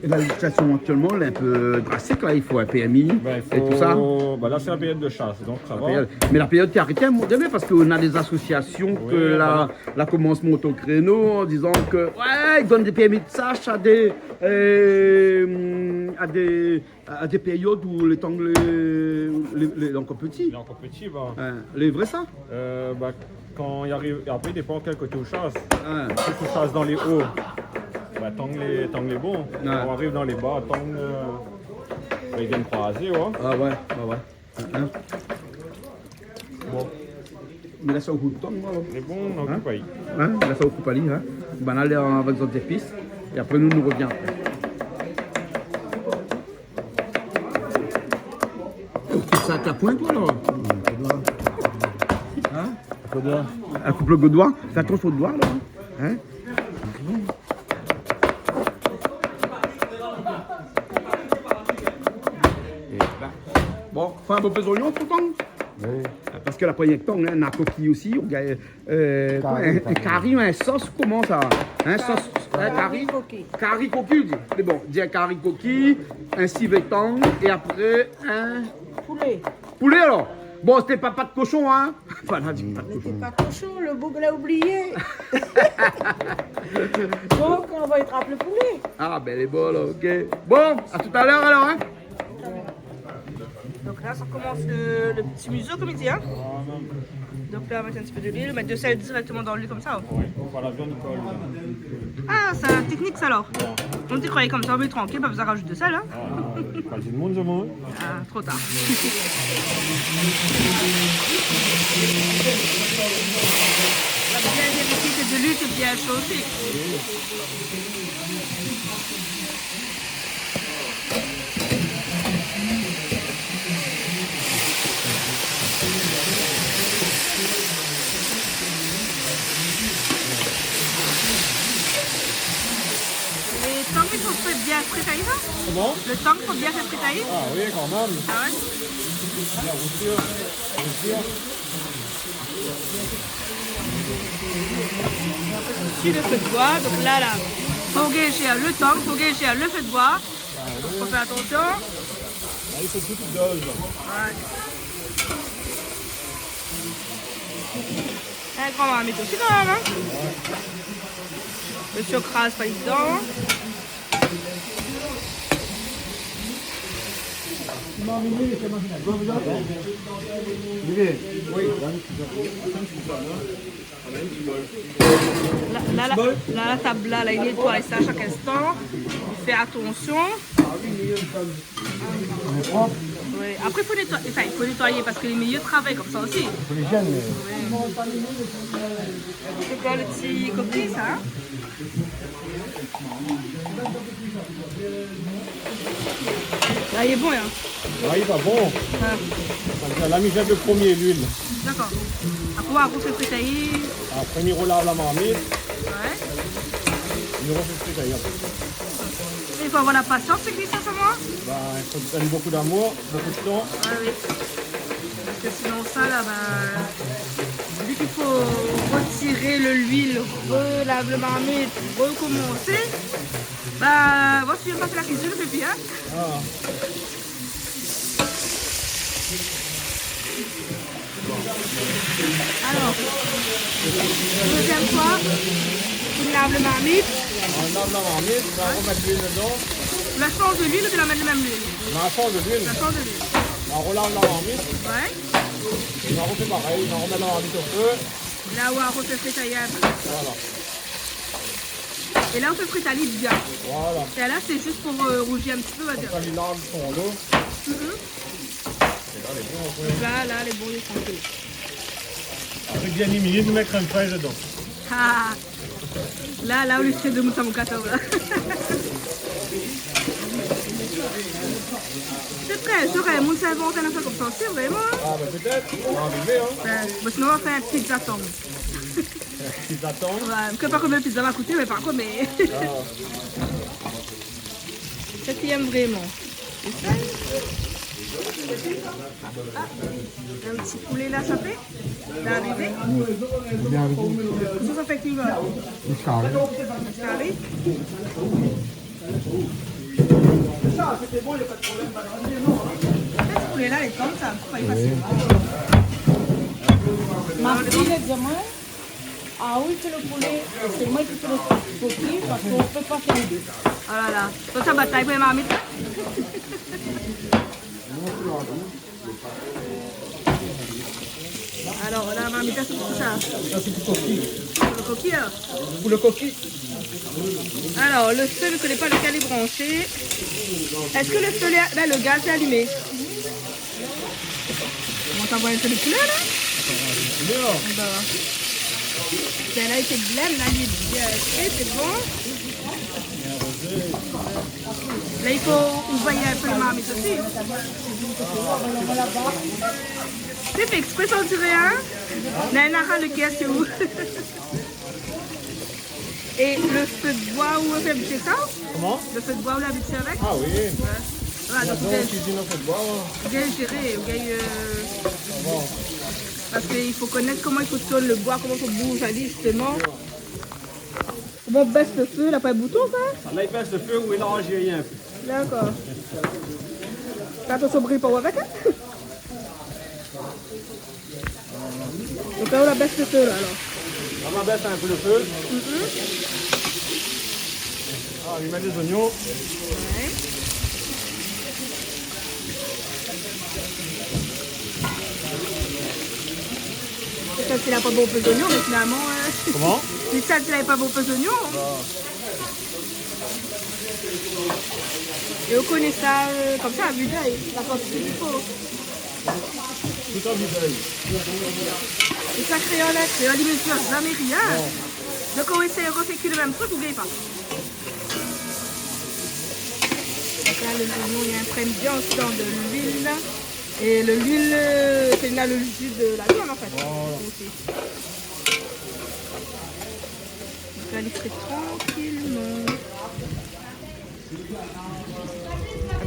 É la, la sitiasion aktièlman, lé in pé drastik, la, i fo in pèrmi é tousa. Ben, i fo, ben la, sé la périod de shas, donk sa va. La périod. Mé la périod i arété in moman doné parske néna dé asosiasion ke la, la komans mont o kréno an dizan ke, ouais, i donn dé pèrmi de shas a dé, euh, a dé, a dé périod ou lé tang lé, lé, lé ankor pti. Lé ankor pti, ben. In, lé vré sa ? Euh, ben, kan i ariv, é apré, i dépan kèl koté ou shas. Ah. Si ou shas dan lé o, ben, tang lé, tang lé bon. Ouais. Kan ou ariv dan lé ba, tang, euh, ben, i vien kroizé, ouais. Ah ouais, ouais, ouais. In, in. Bon. Mé la, sa ou koup tang, alor. Lé bon, non, in ? Koup ali. In ? La, sa ou koup ali, in ? Ben, alé avèk zot zépis. É apré, nou, nou rovien apré. Ou koup sa avèk la point, toi, la ? In ? Koup lo doi. Ah, koup lo doi. Fé atansion o doi, la. In ? Bon, fé in bonpé zoignon pou tang. Oui. Parske la poigné tang, in, na kokiy osi, ou gingn Euh, kari, kari, in sos, koman sa ? In sos, in kari ? Kari kokiy. Kari kokiy, di. Mé bon, di in kari kokiy, in sivé tang, é apré, in poulé. Poulé, alor ? Bon, sété pa pat koshon, in ? Voilà, di pat koshon. Sété pa koshon, lo boug la oublié. Donk, nou va trap lo poulé. Ah, ben, lé bon, la, OK. Bon, à tout à l'heure, alors, hein. Donk la, sa komans lo, lo pti mizo, konm i di, in. Donk la, mèt in ti pé d'luil, mèt do sèl dirèkteman dan luil konmsa, oh. Oui, pou la viann i kol. Ah, sé in teknik sa, alor. Ouais. Moin té kroiyé konmsa, mé trankil, pa bezoin razout do sèl, in. Ah, pa di moun, sa, moin. Ah, tro tar. La bien vérifié ke d'luil lé bien sho osi. Oui. Lo tang, i fo fé bien frit ali, sa ? Koman ? Lo tang, fo bien fé frit ali ? Ah oui, kan mèm. Ah ouais ? Bien rousi, rousi. Si lo fé d'boi, donk la, la, fo gingn zèr lo tang, fo gingn zèr lo fé d'boi. Fo fé atansion. Ah, i fo tout doz. Ouais. In gran marmit osi, kan mèm, in. Ouais. Lo siok kraz pa dedan. La, la, la, la, la tab la, la, i nétoiy sa shak instan. I fé atansion. Lé prop. Ouais. Apré, fo nétoiy, anfin, i fo nétoiyé parske lé méyé travay konmsa osi. Fo lé zèn, mé... Ouais. Sé koi lo ti kokiy, sa, in ? La, lé bon, in ? La, lé pa bon. Ah. Sa vé dir, la, mi zèt lo promié luil. Dakor. Apré, ou fé frit ali. Apré, mi relav la marmit. Ouais. Mi refé frit ali apré. I fo avoir la pasians, sé ki sa, sa, moin ? Ben, i fo donn bonpé d'amour, bonpé d'tan. Ouais, oui. Parske sinonsa, la, ben, vu ke Fo retir luil, relav marmit, rekomansé. Ba, bon, si ou fé pa la kuizine, ou fé bien. Ah. Alor, dézièm foi, ou lav marmit. Ou lav marmit, ou mèt luil dedan. Ou la sanz luil, ou la mèt le mèm luil? Ou la sanz luil. Ou la sanz luil. Ou relav marmit. Ouais. Ou refé parèy, ou remèt marmit o fé. La, ou refé frit ali. Voilà. É la, ou fé frit ali bien. Voilà. É la, sé zis pou, euh, rouzi in ti pé, on va dir. Konmsa li larg son lo. Mhm. É la, lé bon, apré. La, la, lé bon, lé trankil. Apré, dèrnié minit, nou mèt krèm frèsh dedan. Ah. La, la, ou lès demoun sa mon kato, la. Sé vré, sé vré, moun sa invant in nafèr konmsa osi, vréman, hein. Ah, bah, pétèt. On va arriver, hein. Ben, ben, sinon, on va faire un pizza tang. Pizza tang. Ouais, mi koné pa konbien pizza va kouté, mé par kont, mé... Ah. Sa ki èm vréman. Ah, in ti poulé la, sa fé. La arivé. Bien arivé. Sa, sa fé ki, la? Le kari. Le kari. Sa, sé bon, na pa de problèm, pa de problèm, non, hein. Sé poulé la, lé konmsa, lé fasil. Oui. Ma fiy la di amoin, ah oui, fé le poulé, sé moin ki fé le koki, parske ou pé pa fé lé dé. Oh la la. Donk sa batay pou marmit. Alor, la marmit, sé pou sa. Sa, sé pou koki. Pou le koki, alor. Pou le koki. Alor, le fé, mi koné pa lekèl lé branshé. Èske le fé lé, la, le gaz lé alimé? Koman sa, ou voi in pé de koulèr, la? Koulèr. Ében, la, li fé blèm, la, li lé bien fré, sé bon. La, i fo ou vèy in pé le marmit osi. Sé fé èksprè, sa, on diré, hein? Néna in ara le kèr, sé ou? É le fé de boi ou la abitié sa? Koman? Le fé de boi ou la abitié avèk? Ah oui. Ouais. Voilà, donk, ou gingn, kuizine o fé de boi, ouais. Ou gingn zéré, ou gingn, euh, parske i fo konèt koman i fo tourn le boi, koman i fo bouz ali, zisteman. Koman i bès le fé, la pa bouton, sa? La, i bès le fé ou i mélanz rien. Dakor. Fé atansion, bril pa ou avèk, hein? Donk la, ou la bès le fé, la, alor. La, ma bès in pé le fé. Mhm. Ah, mi mèt lé zoignon. Ouais. Sa, sé la pa bonpé zoignon, mé finalman, euh... Koman? Sa, sé la pa bonpé zoignon. Ah. É ou koné sa, euh, konmsa, a vi d'èy, la kantité k'i fo. Tout a vi d'èy. É sa, kréol, hein, kréol, i mezir zamé rien. Non. Donk, ou éséy refé ki le mèm trik, ou gingn pa. Donk la, lé zoignon, i pran bien osi dan de luil. É le luil, euh, sé la, le ji de la viann, an fèt. Voilà. Osi. Donk la, li frit trankilman.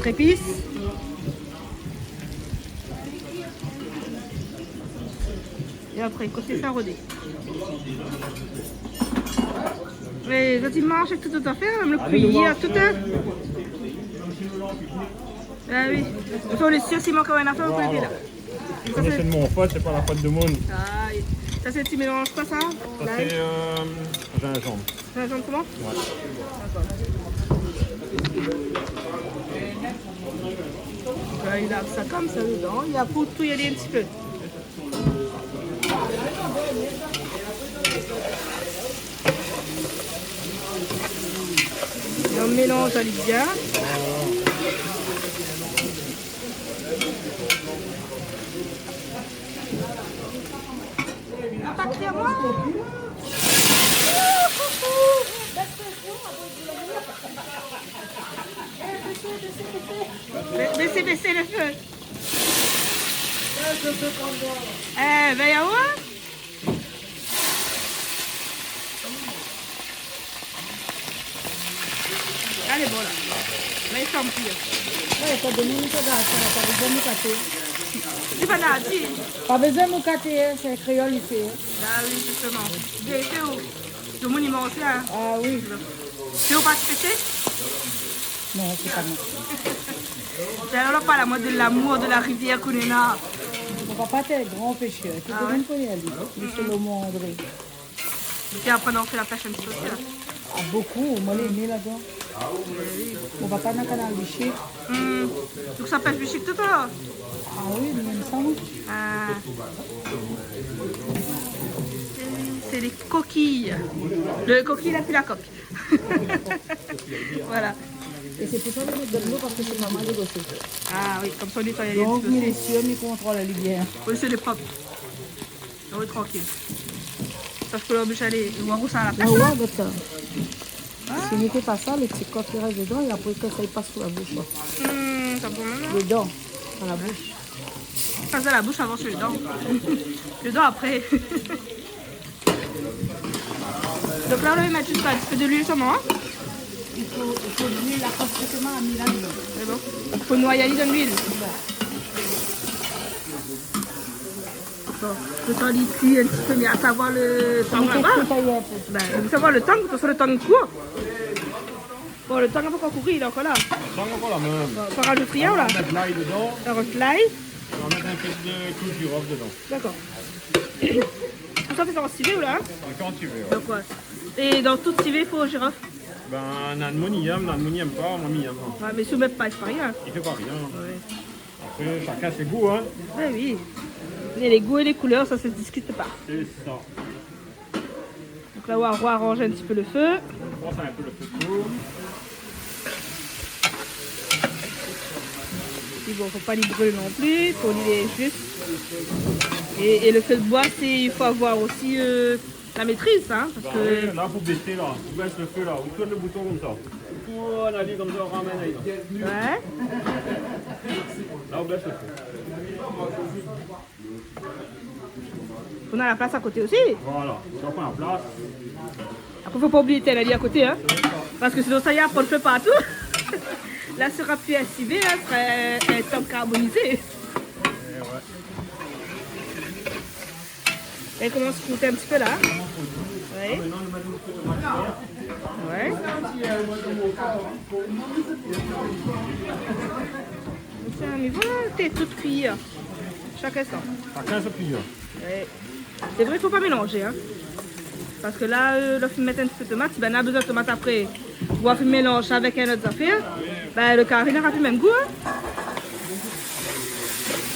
Zépis. É apré, koté sa, rodé. Mé zot i marsh avèk tout zot afèr, mèm le kuiyèr, tout, hein. Ah oui. Sa, lé sir, si i mank in afèr, ou pé lévé la. Sa, sé... Sé de mon fot, sé pa la fot de moun. Ay. Sa, sé ti mélanz koi, sa? Sa, sé, euh, zinzanm. Zinzanm koman? Ouais. Dakor. Donk la, i lav sa konmsa dedan. É apré, ou touy ali in ti pé. É ou mélanz ali bien. Ah, pa kri amoin. Bès le fé, bès le fé. Bé-, bésé, bésé le fé. Eh ben, yawa. Alé, bon la. La, i sanm pli. Ouais, sa demoun i gard sa, sa demoun i gard sa. Sé pa nati. Pa bezoin nou katé, hein, sé kréol i fé, hein. Ah oui, justement. Bien fé, oh. Le monde, il mange, hein. Ah oui. Sé ou pa pêché ? Non, sé pa moin. Sé alor, parl amoin de lamour de la rivièr k'ou néna. Mon papa té in gran pêchèr. Ah ouais ? Tout le monde koné ali. Monsieur Laumond André. Donk, apré, nou fé la pèsh in ti pé osi, la. Ah, bokou. Moin lé né ladan. Mon papa na kanal Bichique. Hmm. Donk, sa pèsh Bichique tout, alor ? Ah oui, mé i me sanm. Ah. Sé lé kokiy. Le kokiy, la pi la kok. Voilà. É sé pou sa nou mèt dan dolo, parske sé pa mal dégosé. Ah oui, konmsa, ou nétoy ali in ti pé osi. Donk, mi lé sir, mi kontrol ali bien. Oui, sé lé prop. Ah oui, trankil. Sa, mi pé oblizé alé oir ousa la plas, la. Ouais, ouais, gard sa. Ah. Si nou fé pa sa, le ti kok i rès dedan é apré, kan sa i pas sou la boush, koi. Hmm, sa pou moin, non ? Dedan, dan la boush. Pas dan la boush avan, sé dedan. Dedan apré. Donk la, ou la mèt zis in ti pé de luil solman, hein ? I fo, i fo de luil, la, parske sé ma, mi la, mi la. Sé bon. I fo noy ali dan luil. Ouais. Bon, le tan li kui in ti pé, mé atann oir le tang laba. Fo tayé in pé. Ben, i fo oir le tang, de tout fason, le tang i kour. Bon, le tang la pankor kouri, lé ankor la. Le tang lé ankor la mèm. Bon, ou rajout rien, la ? Nou va mèt lay dedan. Ou rajout lay. Nou va mèt in pé de klou de jirof dedan. Dakor. Tout sa, fé sa an sivé, ou la, hein ? Tout sa an sivé, ouais. Donk, ouais. É dan tout sivé, i fo jirof ? Ben, nana moun i yèm, nana moun i yèm pa, moin mi yèm, hein. Ouais, mé si ou mèt pa, i fé pa rien. I fé pa rien. Ouais. Apré, shakinn son gou, hein. Ouais, oui. É lé gou é lé koulèr, sa i diskit pa. Sé sa. Donk la, ou va roaranz in ti pé le fé. Pans in pé le fé de kou. Pi bon, fo pa li bril non pli, fo li lé zis. É, é le fé de boi, sé, i fo avoir osi, euh, la métriz, hein, parske... Ben oui, la, fo bésé, la. Ou bès le fé, la. Ou tourn le bouton konmsa. Ou tourn ali konmsa, ou ramèn ali, la. Ouais. La, ou bès le fé. Ou na la plas akoté osi. Voilà, sa i pran la plas. Apré, fo pa oublié étinn ali akoté, hein. Parske sinon, sa i pran le fé partou. La, sra pi in sivé, la, sra in, in tang karbonizé. É ouais. La, i komans krout in ti pé, la. Ouais. Ouais. Tiens, mé voilà, té tout kui. Shakinn son. Shakinn son kui. Ouais. Sé vré, fo pa mélanzé, hein. Parske la, euh, la fine mèt in ti pé tomat, si banna la bezoin tomat apré, ou la fine mélanzé avèk in lot zafèr, ben, le kari nora pi mèm gou, hein.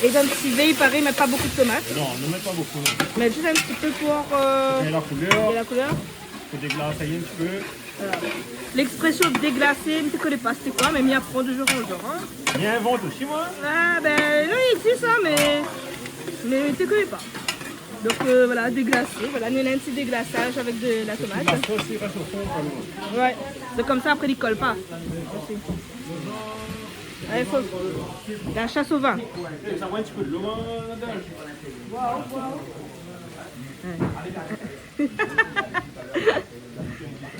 É dan sivé, i paré, i mèt pa bokou de tomat. Non, nou mèt pa bokou, non. Mé zis in ti pé pou, euh, gingn la koulèr. Gingn la koulèr. Fo déglasé in ti pé. Voilà. L'expression déglacer, mi té koné pa sété koi, mé mi aprann de jour an jour, hein. Mi invant osi, moin. Ah, ben, non, i égzis, hein, mé, mé mi té koné pa. Donk, euh, voilà, déglasé. Voilà, nou néna in ti déglasaz avèk de la tomat. La sos i rès o fon, kan mèm. Ouais. Donk, konmsa, apré, li kol pa. Osi. Alé, fo la shas o vin. É, sa va in ti pé de lo, hein, ladan. Ouais.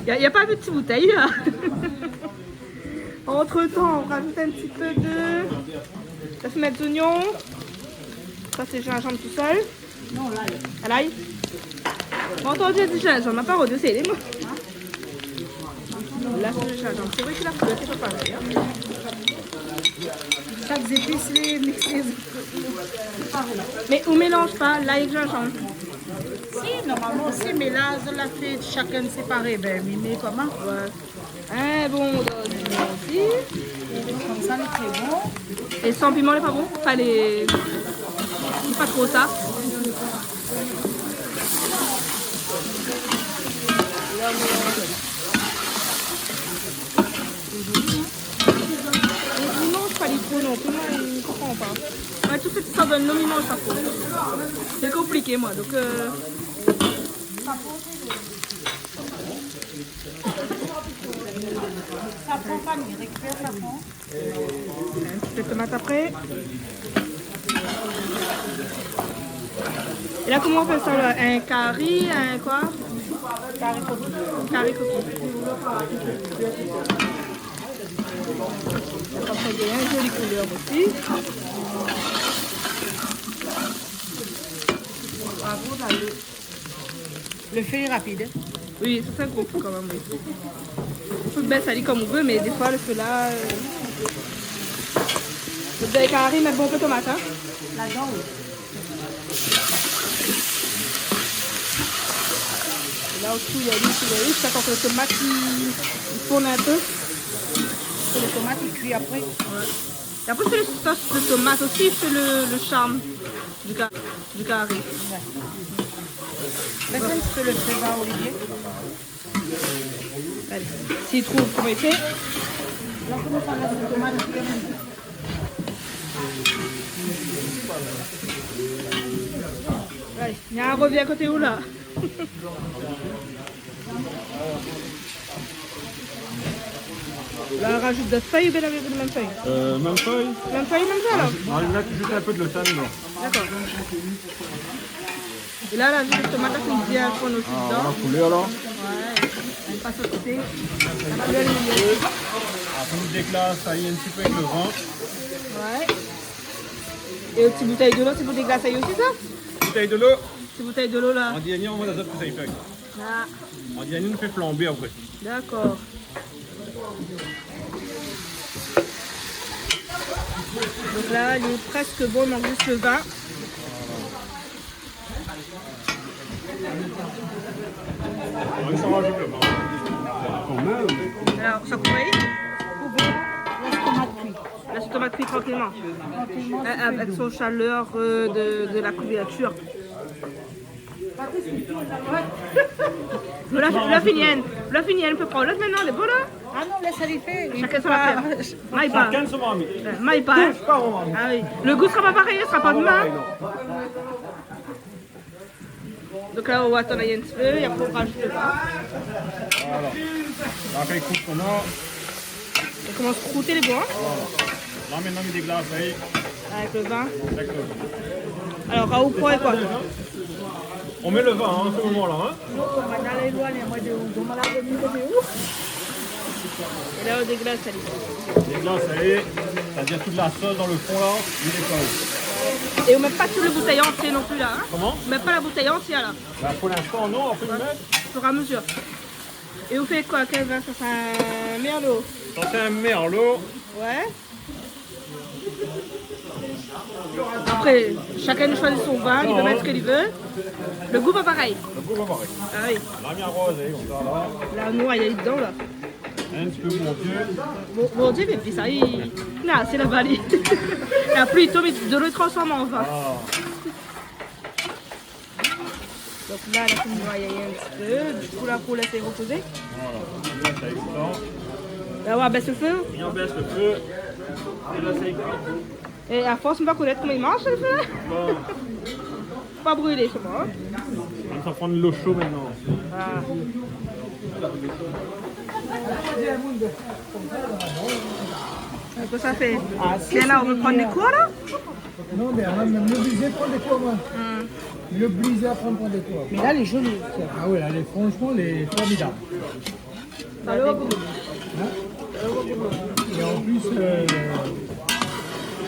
Na, na pa de ti boutèy, la. Antretan, ou rajout in ti pé de, sa, fo mèt zonyon. Sa, sé zinzanm tousèl. Non, lay. A, lay. Bon, atann, mi di zinzanm, ma pa rod, sé lé mo. La, sé zinzanm. Sé vré ke la koulèr, sé pa parèy, hein. Shak zépis lé mixé. Mé ou mélanz pa lay èk zinzanm ? Si, normalman osi, mé la, zot la fé shakinn séparé, ben, mi mèt koman ? Ouais. In bon zonyon osi. Konmsa, lé tré bon. É san piman, lé pa bon ? Anfin, lé, lé pa tro sa. É mi manz pa lé tro non pli, moin, mi konpran pa. Moin, tout sak i sort dan lo, mi manz pa tro. Sé konpliké, moin, donk, euh. Sa pran pa, mi rékipèr, sa pran. In ti pé tomat apré. É la, koman i apèl sa, la ? In kari, in koi ? Kari koki. Kari koki. Sa fé in zoli koulèr osi. Lo fé lé rapid, in. Oui, sa sé in gro kou kan mèm, oui. Ou pé bès ali konm ou vé, mé défoi lo fé la, euh, zot i kari mèt bonpé tomat, in. Ladan, oui. La osi, i a li, i a li, sa, kan lo tomat i, i fonn in pé. Ke lo tomat i kui apré. Ouais. É apré, sé lo sos de tomat osi, sé lo, lo sharm du ka-, du kari. Ouais. Bès in ti pé lo fé va, Olivier. Alé, si i trouv koman i fé. La, koman sa, la, sé tomat. Alé, na, rovien koté ou la. La, rajout dot fèy oubien avèk lo mèm fèy ? Euh, mèm fèy. Mèm fèy, mèm sa, la ? Ah, je, ah, je mets juste un peu de le thym dedans. Dakor. É la, la vi lo tomat la fine bien fonn osi dedan. Ah, voilà, koulèr la. Ouais, lé pa soté. La koulèr lé mié. Apré, nou déglas ali in ti pé avèk lo vin. Ouais. É lo ti boutèy dolo, sé pou déglas ali osi, sa ? Boutèy dolo. Ti boutèy dolo, la. An dernié, nou mèt azot pou sa i fé. Ah. An dernié, nou fé flanbé apré. Dakor. Donk la, lé prèsk bon, i mank zis lo vin. Oui, sa rajout lo vin. Kan mèm. Alor, sa kouv ? Kouvèr, lès tomat kui. Lès tomat kui trankilman. Trankilman, euh, avèk son shalèr, euh, de, de la kouvèrtir. Ou la, ou la fini, ou la fini, ou pé pran lot mintnan, lé bon la ? Ah non, lès ali fé. Shakinn son zafèr. May pa. Shakinn son marmit. Euh, may pa, in. Toush pa mon marmit. Ah oui. Lo gou sra pa parèy, sra pa bon, in. Donk la, nou atann in ti pé, é apré nou rajout lo vin. Voilà. La, kan i kouk koman. I komans krouté lé boi, in. Voilà. La, mintnan, mi déglas ali. Avèk lo vin. Avèk lo vin. Alor, Raoul, pran koi ? On met le vin, hein, à ce moment-là, hein. Non, on va aller loin, moi, de, de, de, de, de, É la, nou déglas ali. Déglas ali, c'est-à-dire toute la sauce dans le fond, là, mi déglas. É ou mèt pa tout lo boutèy antié non pli la, in ? Comment ? Ou mèt pa la boutèy antié la. Bah, pour l'instant, non, après, mi mèt. Au fur et à mesure. É ou fé koi, kèl vin sa, sé in mèrlo ? Sa, sé in mèrlo. Ouais. Apré, shakinn i shoizi son vin, li pé mèt sak li vé. Lo gou pa parèy. Lo gou pa parèy. Ah oui. La, mi aroz, é konmsa, la. La, nou, néna dedan, la. In ti pé pou Bondié. Bon, Bondié, mé pi sa, li, na, sé la vali. La pli i tonm, dolo i transform an vin. Ah. Donk la, la fine noyé in ti pé. Du kou, la, pou lès repozé. Voilà. La, sa i sort. La, nou bès lo fé. É nou bès lo fé. É la, sa i kui. É a fors, nou va konèt koman i marsh, lo fé. Bon. Pa brilé, sé bon, in. Sa i pran lo sho mintnan. Ah. Kosa i fé ? Ah, si, sé la, nou pé pran dé kour, la ? Non, mé moin mèm, mi lé oblizé pran dé kour, moin. Hmm. Mi lé oblizé aprann pran dé kour. Mé la, lé zoli. Ah oui, la, lé, franchement, lé formidab. Alor, in ? É an plis, euh,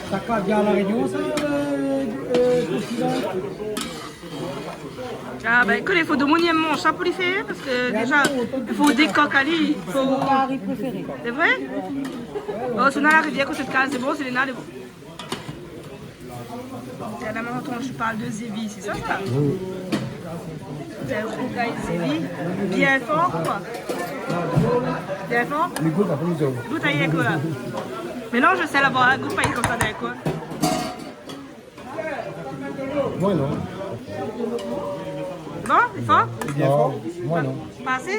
sa i kaz bien La Rényon, sa, euh, euh, présidan ? Ah, bin, ékout, i fo domoun i èm manz sa pou li fé, parske déza, i fo dékok ali, i fo... Sé mon kari préféré. Sé vré ? Oh, sé dan la rivièr, koté de kaz, sé bon, sé lé nal, lé bon. La dernière fois, tu parles de zévi, c'est ça, ça ? Oui. T'as un rougail zévi, bien fort, quoi. Bien fort. Li gout apré, li di. Gout ali, koi. Mélanz sèl, avoir in gou pa konmsa, dakor. Moin, non. Bon, lé for ? Bien for. Non, moin, non. Pa asé ?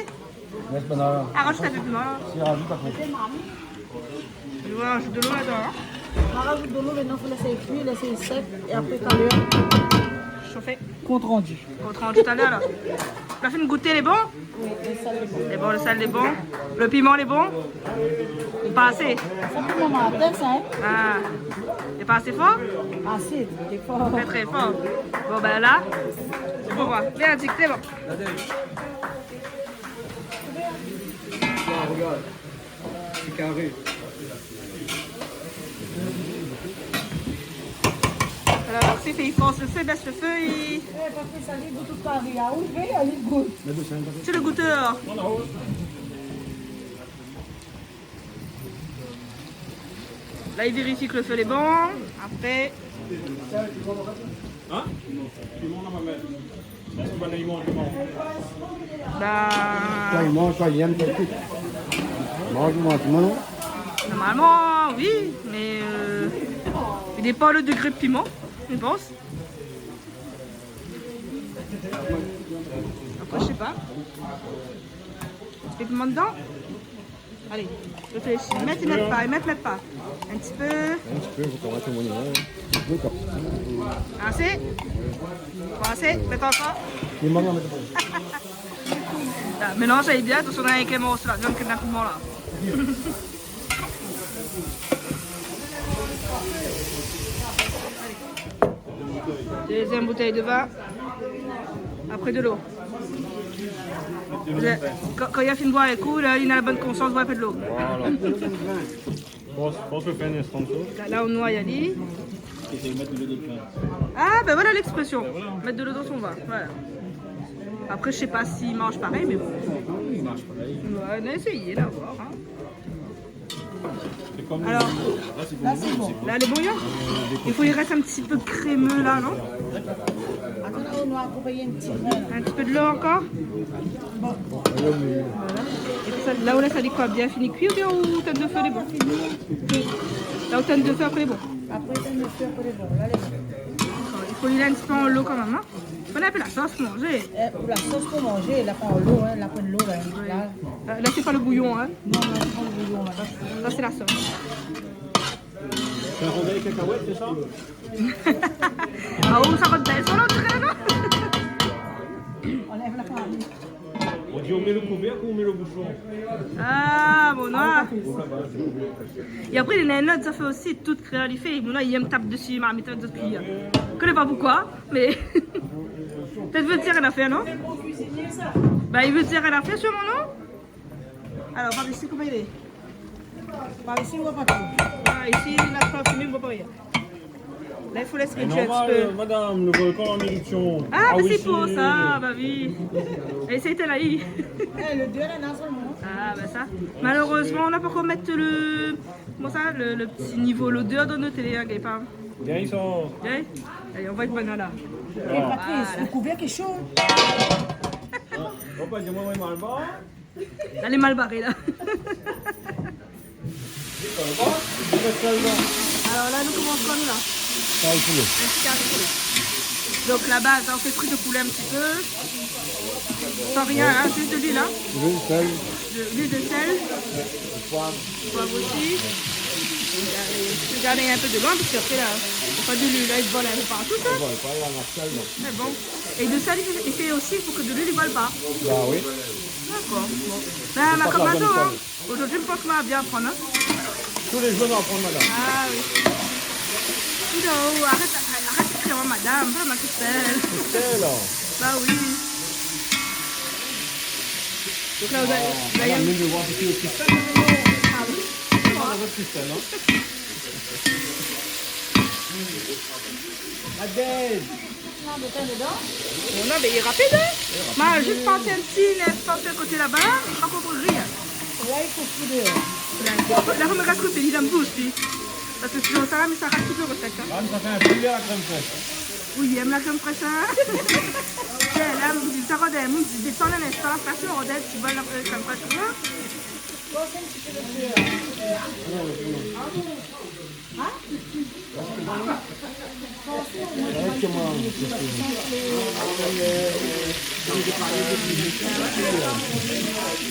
Lès pa la. Aroz pa dokiman. Si, rajout apré. Nou va rajout dolo ladan, in. Nou va rajout dolo, mintnan, fo lès kui, lès sèk, é apré, talèr, shofé. Kont randu. Kont randu talèr, la. La fine gouté, lé bon ? Oui, lo sèl lé bon. Lé bon, lo sèl lé bon. Lo piman lé bon ? Pa asé ? Sa, pou moman, atèr sa, in. Ah. Lé pa asé for ? Asé, lé for. Trè, trè for. Bon, bin la, fo voir. Vérdikt, lé bon. Ah, regard. C'est carré. Alor, I fé, i fors lo fé, i bès lo fé, i... Eh, pa fé sa, li gout tout kari, a, ou vé, ali gout. Sé lo goutèr. La, i vérifie ke lo fé lé bon. Apré... Hein ? Piman, non, ma mèr. Èske ou va manz piman ? Ba... Soi i manz, soi i èm, soi i kit. Manz, manz, manz. Normalman, oui, mé, euh, i dépan lo dégré de piman, mi pans. Apré, mi sé pa. Mèt piman dedan. Alé, réfléshi. Mèt, mèt pa, mèt, mèt pa. In ti pé. In ti pé, fo komansé mon... Asé ? Asé ? Mèt ankor. Piman, non, mèt pa. La, mélanz ali bien, atansion, na in kléman osi la, viann ke na piman la. Dézièm boutèy de vin. Apré de lo. Kan, kan li la fine boir in kou, la, li na la bone konsians boir in pé de lo. Voilà. Fors, fors lo fé in instan sa. La, la, ou noy ali. Éséy mèt de lo dan lo vin. Ah, ben voilà l'expression. Ben voilà. Mèt de lo dan son vin. Voilà. Apré, mi sé pa si i marsh parèy, mé bon. Oui, i marsh parèy. Ouais, nou va éséyé, la, voir, hein. Sé konm... Alor, la, sé bon. La, lé bon, la ? I fo li rès in ti pé krémé, la, non ? Atann, nou va akonpagn in ti pé, la. In ti pé de lo ankor ? Bon. Voilà. É pi sa, la, ou lès ali koi, bien fini kui, oubien ou tann lo fé, lé bon ? La, ou tann lo fé, apré, lé bon. Apré, tann lo fé, apré, lé bon. La, lé bon. Dakor. I fo li lé in ti pé an lo kan mèm, hein ? Ou na pi la sos pou manzé. Eh, pou la sos pou manzé, la pa an lo, hein, la pa an lo, la. Oui. La. Euh, la, sé pa lo bouyon, hein. Non, non, sé pa lo bouyon, la. Sa, sé la sos. Sé in rondèl kakaouèt, sé sa ? Ah, ou sa rant bèl sa, la, ou diré, non ? Anlèv la fami. Ou di, ou mèt lo kouvèrk ou ou mèt lo boushon ? Ah, bon, non. É apré, néna in not zafèr osi, tout kréol i fé. Bon, la, i èm tap dési marmit, dési kuiyèr. Mi koné pa poukoi, mé pétèt i vé dir in nafèr, non ? Ba, i vé dir in nafèr, sirman, non ? Alor, par isi, koman i lé ? Par isi, ou voi pa tro. Ah, isi, la pa fini, ou voi pa rien. La, i fo lès... Mé rédui in ti pé. Normal, euh, madam, lo volkan an érupsion. Ah, mé sé pou sa, ba oui. É sété la, i... Eh, lo dé la, non, sèlman. Ah, ba sa. Malérèzman, nou la pankor mèt lo, koman sa, lo, lo ti nivo lodèr dan nout télé, hein, gayar. Gayar, i san... Gayar. Alé, anvoy bann la. Eh, Patrice, lo kouvèrk lé sho. Ou pa di amoin, moin lé mal baré. Lé mal baré, la. Alor la, nou komans par koi, nou, la ? Kari poulé. In ti kari poulé. Donk, la baz, hein, ou fé frir lo poulé in ti pé. San rien, hein, zis de luil, hein. Luil, sèl. De, luil, de sèl. Poiv. Poiv osi. Gard in pé de loin, parske apré, la, fo pa de luil, la, i vol in pé partou, sa. I vol pa, la, na sèl, non. Mé bon. É de sèl, i fé, i fé osi pou ke de luil i vol pa. Ba oui. Dakor, bon. Bin, ma komans, hein. Zordi, mi pans ke ma bien aprann, hein. Tou lé zour, nou aprann, madam. Ah oui. Dis donc, arèt, arèt de kriy amoin madam, pa ma Christelle. Christelle, hein. Ba oui. Donk la, ou la, ah, la, madam, nou, nou voi in ti pé Christelle. Ah oui. Ah, nou voi Christelle, hein. Adèle. Non, mé lé rapid, hein ? Lé rapid. Ma zis pas in ti instan su lo koté laba, ma pa konpri rien. La, i fo foué déor. La, la, fo mi ras koté, li la boush, li. Parske sinon, sa la, mé sa ras tout lo rosèt, hein. Ah, mé sa fé in poulé a la krèm frèsh. Oui, i èm la krèm frèsh, hein. Tiens, la, mi di sa, rogard, mi di, détann in instan, la, pas lo rondèl, ti bol la, euh, krèm frèsh, hein. Bon, sé in ti pé lo dé, hein.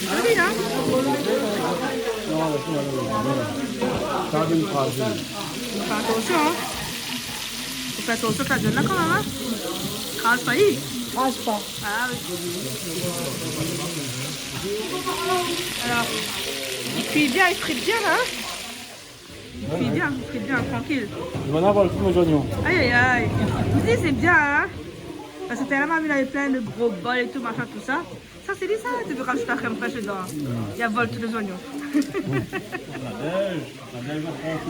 Zoli, non ? Non, non, non, non, non. Sa, sé in kraz. Fé atansion, hein. Fo fé atansion, sa i done la kan mèm, hein. Kraz pa, i kraz pa. Ah oui. Alor, i kui bien, i frit bien, la, hein. I frit bien, i frit bien, trankil. Li va avoir tout mé zoignon. Ay, ay, ay. Mi di, sé bien, hein. Parske talèr la, ma vi, lavé plin de gro bol é tout, machin, tout sa. Sa sé li sa, té vé rajout la krèm frèsh dedan. Li la vol tout lé zoignon. Nadège,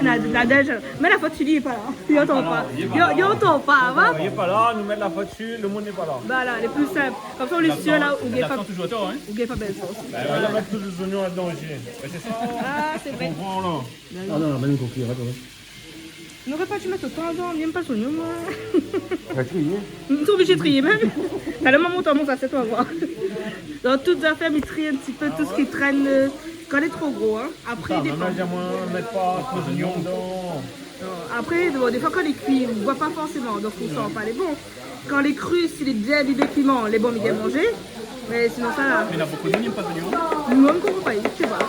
Nadège, Nadège. Mé la fot su li, li lé pa la. Li antann pa. Li antann pa, va. Li lé pa la, nou mèt la fot su, lo moun lé pa la. Voilà, lé pli sinp. Konmsa ou lé sir la, ou gingn pa, ou gingn pa bèl fors. Bin, nou va mèt tout lé zoignon an danzé. Mé sé sa. Ah, sé vré. Ou konpran la. Ah non, la bann konfli, atann. Noré pa di mèt otan, non, mi yèm pa zoignon, moin. Ou la trié ? Mi lé oblizé trié mèm. Talèr momon, talèr momon, sa sé toi, koi. Dan tout zafèr, mi tri in ti pé tout sak i trène, euh, kan lé tro gro, hein. Apré, i dépan. Sa, momon la di amoin, mèt pa tro zoignon dedan. Non, apré, bon, défoi, kan lé kui, ou voi pa forséman, donk ou san pa lé bon. Kan lé kri, si lé bien, lé bien piman, lé bon, mi gingn manzé. Mé sinon, sa la. Mé na bonpé d'moun i yèm pa zoignon. Moin, mi konpran pa, mi sé pa.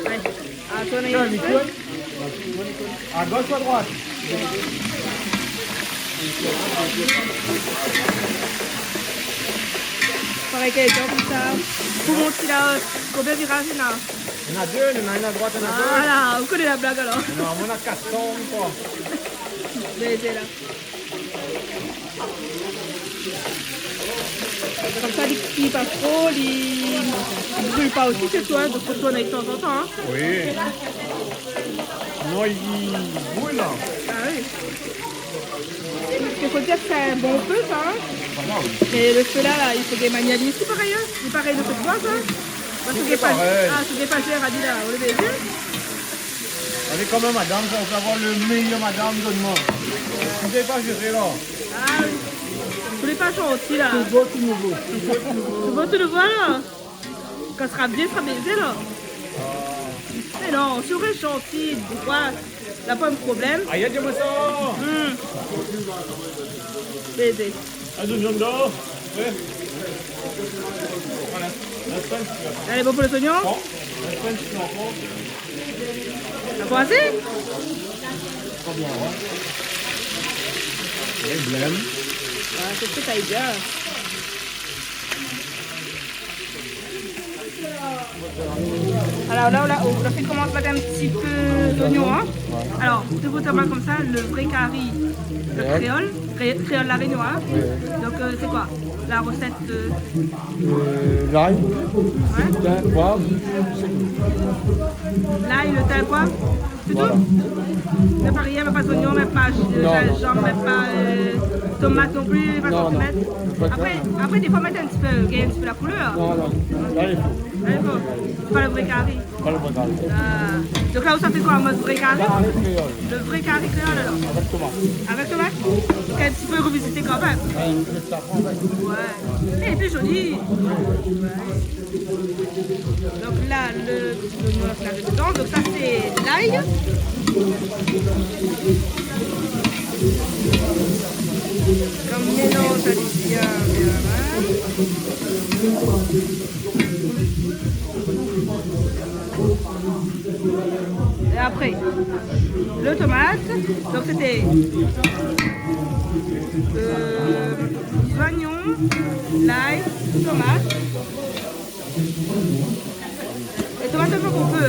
Ouais. Atann, in ti pé. A gos ou a droit ? Parèy kèlkin konmsa. Pou mont la, konbien viraz néna ? Néna dé, néna inn a droit, néna gos. Voilà, ou koné la blag alor. Non, moin néna kat san, koi. Mé sé la. Konmsa, li kui pa tro, li, li bril pa osi, sé tou, hein, donk fo tourn tanzantan, hein. Oui. Non, li bril, la. Ah oui. Parske fo dir ke sé in bon fé, sa, hein. Voilà, oui. É lo fé la, la, i fo gingn manié ali osi, parèy, hein. Li parèy lo fé d'boi, sa. Parske tout lé parèy. Ah, tout lé parèy, Adi la, ou lé bèl. Alé, kan mèm, madam, sa, ou pé avoir lo méyèr madam, donn amoin. Ou pé pa zéré, la. Ah oui. Ou lé pa zanti, la. Tout bo, tout nouvo. Tout bo, tout nouvo, la. Kan sra bien, sra bien, la. Mé non, si ou rès zanti, droi, na pa in problèm. Ayèt, di amoin sa. Hmm. Bèl. Ah, zoignon dedan. Ouais. Voilà. La sèl, tu la prends. Lé bon pou lé zoignon ? Prends. La sèl, tu la prends. La prends asé ? Très bien, ouais. Et blême. Ah, sé sak i lé bien. Alor la, ou la, ou la fine komans mèt in ti pé zoignon, hein. Alor, ou té vé amoin konmsa, lo vré kari, lo kréol, kré-, kréol La Rényon, hein. Donk, euh, sé koi la rosèt, euh ? Euh, lay, tin, poiv, sé tou. Lay, lo tin, poiv. Sé tou ? Voilà. Mèt pa rien, mèt pa zoignon, mèt pa, euh, zinzanm, mèt pa, euh, tomat non pli, pa tro mèt. Non, non. Apré, apré, défoi, mèt in ti pé, gingn in ti pé la koulèr. Non, non. La, i fo. La, i fo. Sé pa lo vré kari. Pa lo vré kari. Ah. Donk la, ou sa fé koi, an mod vré kari ? Kari kréol. Lo vré kari kréol, alor ? Avèk tomat. Avèk tomat ? Donk, in ti pé révizité kan mèm. Ouais, in ti pé de safran avèk. Ouais. É, lé pli zoli. Donk la, lo, lo, lo, la, la, dedan. Donk sa, sé lay. Kan mélanz ali bien, bien, hein. É apré, lo tomat. Donk sété, euh, zoignon, lay, tomat. É tomat, ou pé.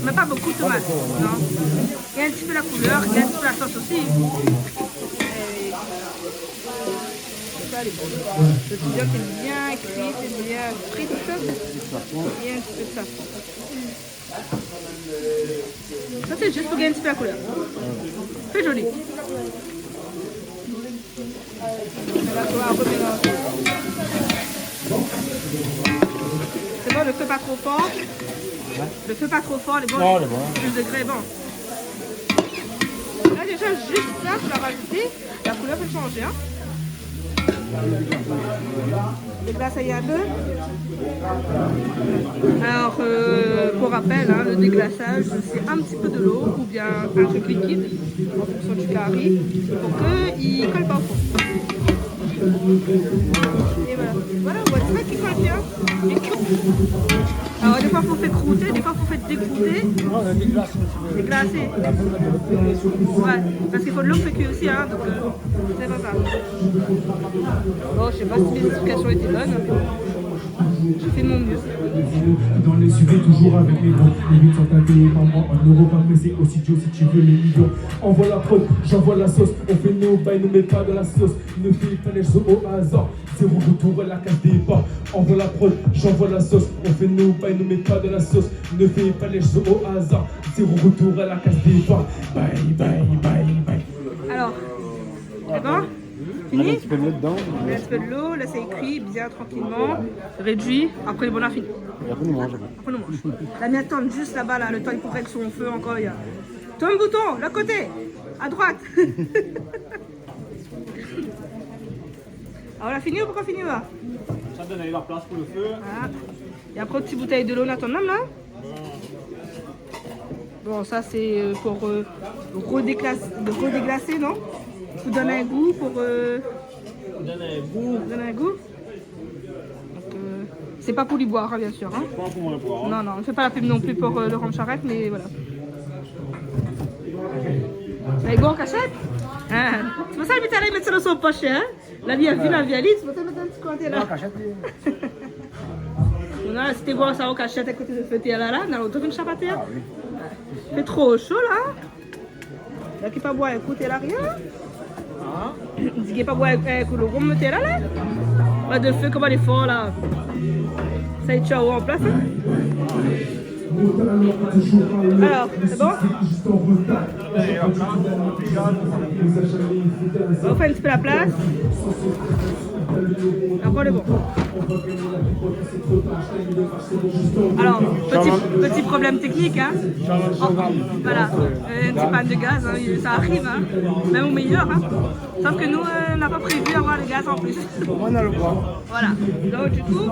Mé pa bonpé tomat. Non. Gingn in ti pé la koulèr, gingn in ti pé la sos osi. É sa lé bon. Lo ti viann lé bien kui, lé bien frit. Gingn in ti pé de safran. Sa, sé zis pou gingn in ti pé la koulèr. Sé zoli. Donk la, ou sa romélanzé. Sé bon, lo fé pa tro for. Lo fé pa tro for, lé bon. Non, lé bon. Lo degré lé bon. La, déza, zis sa, ou la rajout. La koulèr i pé shanzé, hein. Déglasé in pé. Alor, euh, pou rapèl, hein, lo déglasaz, sé in ti pé dolo oubien in truk likid, an fonksion du kari, pou ke i kol pa o fon. É voilà. Voilà, ou voi, sé sa ki kol bien. Alor, défoi, fo fé krouté, défoi, fo fé dégrouté. Non, la déglasé. Déglasé. Ouais, parske fo dolo pou fé kui osi, hein, donk, euh, sé pa sa. Bon, mi koné pa si mé zésplikasion lété bone. J'ai fait de mon mieux. Dans les S U V, toujours avec les gros. Les huit cent un payés par mois en euros, pas pressé, aussi dur si tu veux les millions. Envoie la prod, j'envoie la sauce. On fait nos bails, nous met pas dans la sauce. Ne fais pas les choses au hasard. Zéro retour à la case départ. Envoie la prod, j'envoie la sauce. On fait nos bails, nous met pas dans la sauce. Ne fais pas les choses au hasard. Zéro retour à la case départ. Bye, bye, bye, bye. Alors, c'est bon ? Fini ? Mèt in ti pé dolo dedan. Mèt in ti pé dolo, lès sa kui bien tranquilman. Rédui, apré, bon, la fini. É apré, nou manz. Apré, nou manz. La mi atann zis laba, la, le tan li pou règ son fé ankor, la. Tourn bouton, lot koté, a droit. Ah, nou la fini ou pankor fini, la ? Sa donn la plas pou le fé. Ah. É apré, ti boutèy dolo, nou atann mèm, la. Bon, sa, sé, euh, pou, euh, redéglas-, redéglasé, non ? Pou donn in gou, pou, euh, donn in gou. Donn in gou. Donk, euh, sé pa pou li boir, in, biensir, in. Sé pa pou moin boir, in. Non, non, nou fé pa la pub non pli pou, euh, le ram sharèt, mé voilà. Mé bon, an kashèt. In. Sé pou sa, li mèt sa dan son posh, in. La vi a vi, la vi a li, sé pou sa, mèt in ti koté la. Non, an kashèt, li. Non, si té voir sa an kashèt a koté de fé, té la, la, non, ou té fine shapatèr. Ah oui. Fé tro sho, la. La ki pa boir, ékout, la, rien. Di ki pa boir, ékout, le rom, té la, la. Pa de fé, koman lé for, la. Sa, i tchao an plas, in. Alors, c'est bon ? On fait un petit peu la place. D'accord, c'est bon. Alors, petit, petit problème technique, hein. Voilà, euh, une petite panne de gaz, hein, ça arrive, hein. Même au meilleur, hein. Sauf que nous, euh, on n'a pas prévu avoir le gaz en plus. Moin, na le boi. Voilà. Donc, du coup,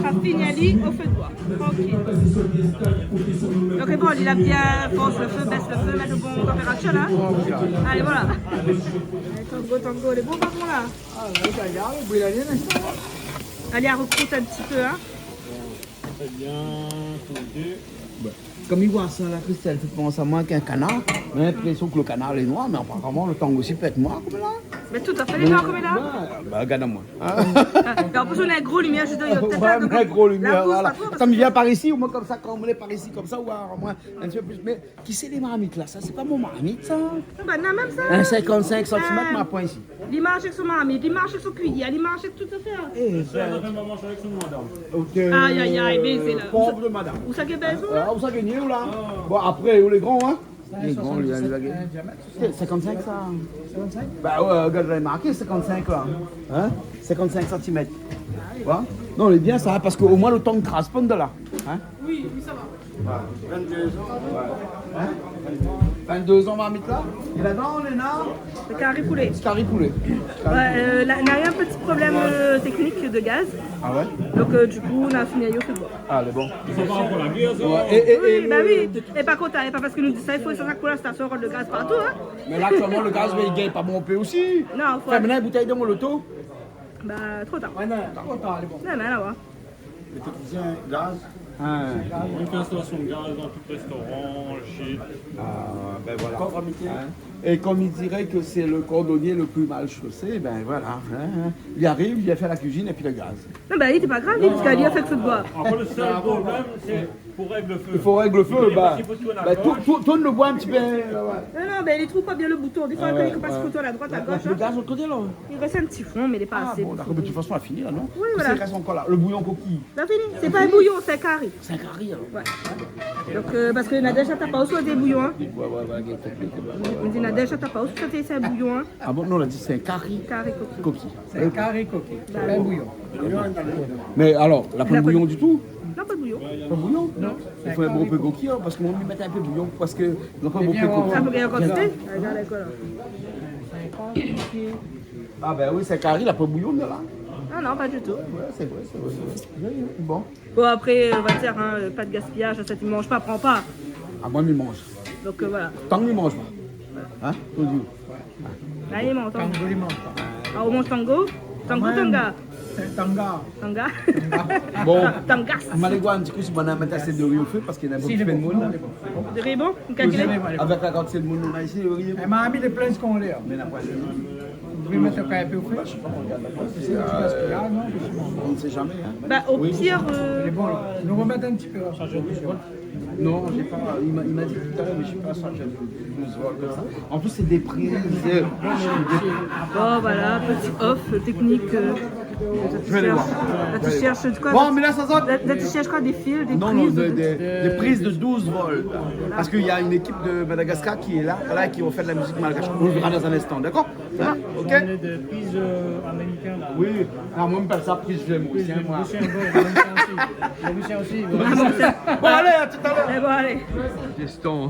sa fini ali o fé de boi. Tranquille. Donc, bon, li la bien fors le fé, bès le fé, mèt le bon tanpératir, la. Allez, voilà. Tango, tango, lé bon, pa bon, la. Ah, la, li gard, li bril ali, in instan. Allez, on recroute un petit peu, hein. Très bien, fondé. Bin, kom i voi sa, la, Christelle, fé pans amoin k'in kanar. Moin na linprésion ke le kanar lé noir, mé aparaman le tango osi i pé èt noir, konm la. Mé tout à fait, lé noir konm la. Ouais, ba, gard amoin. Ah, é an plis, nou na in gro limièr, zis dèrièr, pétèt. Ouais, la, donk, in gro limièr, la, voilà. Konm li vien par isi, omoin konmsa, kan nou lé par isi, konmsa, ou voi amoin in ti pé plis. Mé ki sé lé marmit la ? Sa, sé pa mon marmit, sa. Non, ba, non, mèm sa. In cinquante-cinq centimètres, ma poin isi. Li marsh avèk son marmit, li marsh avèk son kuiyèr, li marsh avèk tout afèr. Eh, sa, ben, sa fé momon avèk son madam. Ok, aïe, aïe, aïe, euh, bèzé la. Pauvre madame. Ousa, ousa ki bèz, ou la ? Ah, ousa ki bèz, ou la ? Ah. Bon, apré, ou lé gran, in ? Lé gran, li la, li la gingn. Soixante-dix-sept, euh, diamètre, soixante-dix-sept. Sé cinquante-cinq, sa. Cinquante-cinq ? Ba ouais, regard, la marké cinquante-cinq, la. In ? Cinquante-cinq centimètres. Ah oui. Ouais. Non, lé bien, sa, parske omoin, le tan i kraz pa dedan la. In ? Oui, oui, sa va. Voilà. Vingt-deux ans. Ouais. In ? Vingt-deux ans, marmit la. É ladan, Léna ? Le kari poulé. Ti kari poulé. Ouais, euh, la, nou la u in ti problèm, euh, teknik de gaz. Ah ouais ? Donk, euh, du coup, nou la fini ali o fé de boi. Ah, lé bon. Sa va ankor la gèr, sa. Ouais, é, é, oui, é ba le oui. É par kont, é pa parske nou di sa, i fo sa, sa koul la stasion, rod le gaz partou, in. Mé la, aktièlman, le gaz, mé li gingn pa bonpé osi. Non, fo... Fé in boutèy dan mon loto. Ba, tro tar. Ouais, non, tro tar, lé bon. Non, mé la, ouais. Le teknisien gaz. Ah. Une installation de gaz dans tout restaurant, gîte. Ah, ben voilà. Conformité. Hein ? Et comme il dirait que c'est le cordonnier le plus mal chaussé, ben voilà, hein. Il arrive, il vient faire la cuisine et puis le gaz. Non, ben, li, sé pa grav, li, parske li la fé fé de boi. Après, le seul problème, c'est pour régler le feu. Il faut régler le feu, bah, parce qu'il faut tout à la gauche. Bah, tourne, tourne, tourne le bois un petit peu, là, ouais. Non, non, ben, li trouv pa bien le bouton. Des fois, quand il passe, il contourne à droite, à gauche, hein. Le gaz, l'autre côté, là. Il reste un petit fond, mais il est pas assez pour... Ah bon, d'accord, mais de toute façon, la fini, là, non ? Oui, voilà. Sé rès ankor la. Le bouillon coquille. La fini. Sé pa in bouyon, sé in kari. Sé in kari, alor. Ouais. Donk, euh, parske Nadège la tap pa ou si té bouyon, in. Ouais, ouais, ouais, ok, ok, ok, ouais, ouais. Li di Nadège la tap pa ou si té bouyon, in. Ah bon, non, la di sé in kari. Kari koki. Koki. Sé in kari koki. Sé pa in bouyon. Mé alor, la pa de bouyon ditou ? Non, pa de bouyon. Pa de bouyon ? Non. I fo in bon pé koki, in, parske moin, mi mèt in pé bouyon, parske... Ah, fo gingn an kantité ? Ah, ben, dakor, alor. Ah ben oui, sé in kari, la pa de bouyon dedan la. Non, non, pa ditou. Ouais, sé vré, sé vré, sé vré. Oui, oui, bon. Bon, apré, euh, on va dire, hein, euh, pas de gaspillage, sa i manz pa, pran pa. Ah, moin, mi manz. Donk, euh, voilà. Tank mi manz pa. In ? Toultan. Tango, li manz pa. Ah, ou manz tango ? Tango, tanga ? Tanga. Tanga. Bon. Tangas. Ma alé oir in ti kou si banna la mèt asé de ri o fé, parske na in ti pé de moun. De ri, bon, in kalkil. Avèk la kantité de moun nou na isi, le ri lé bon. É ma mi lé plin, sé kan lé, in. Mé na pa de ri. Ou mèt in pé o fré. Sé in ti gaspiyaz, non ? On ne sait jamais, hein. Bah, au pire, euh, Mé bon, nou romèt in ti pé la. Non, j'ai pas. Il m'a, il m'a dit tout à l'heure, mais j'ai pas ça, j'ai douze volts comme ça. En plus, c'est des prises, euh, Oh, voilà, petit off technique, euh, là, tu cherches, là, tu cherches de quoi ? Bon, mais là, ça sort. Là, là, tu cherches quoi ? Des fils, des prises, des, des prises de douze volts. Parce qu'il y a une équipe de Madagascar qui est là, voilà, qui vont faire de la musique malgache. On le verra dans un instant, d'accord ? Hein ? Ok ? J'en ai des prises, euh, américaines, là. Oui. Ah, moi, on appelle ça prise vieux, moi, c'est moi. Bon, allez, à tout à l'heure. Eh bon, allez. Question.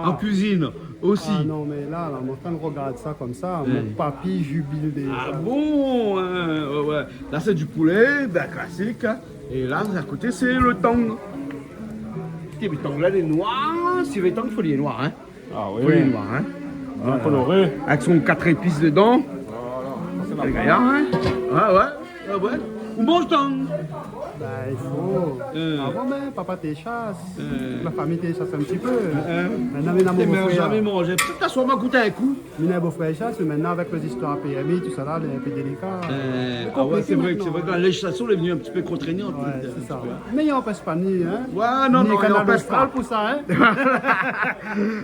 En cuisine aussi. Ah non, mé la, la, mon frèr i rogard sa konmsa, mon papi i jubil déza. Ah bon, hein, ouais, ouais. Là, c'est du poulet, ben, classique, hein. Et là, à côté, c'est le tang. Ti vé tang la, lé noir. Si vé tang, fo li lé noir, hein. Ah oui. Fo li lé noir, hein. Bien coloré. Avec son quatre épices dedans. Voilà. Lé gayar, hein. Ouais, ouais. Ah ouais. Ou manz tang. Bah, il faut. Euh. Avant, ben, papa té chasse. Euh. Toute la famille té chasse un petit peu. Euh. Maintenant, mé na mon frèr. Jamais mangé. Peut-être à soi, ma goûté un coup. Mé na mon frèr chasse, mé maintenant, avec les histoires P M I, tout ça là, c'est un peu délicat. Euh, ah ouais, c'est vrai que, c'est vrai que la législation est venue un petit peu contraignante. Ouais, c'est ça, ouais. Mais il n'empêche pas, ni, hein, ouais, non, non, il n'empêche pas. Ni Canal Austral pour ça, hein.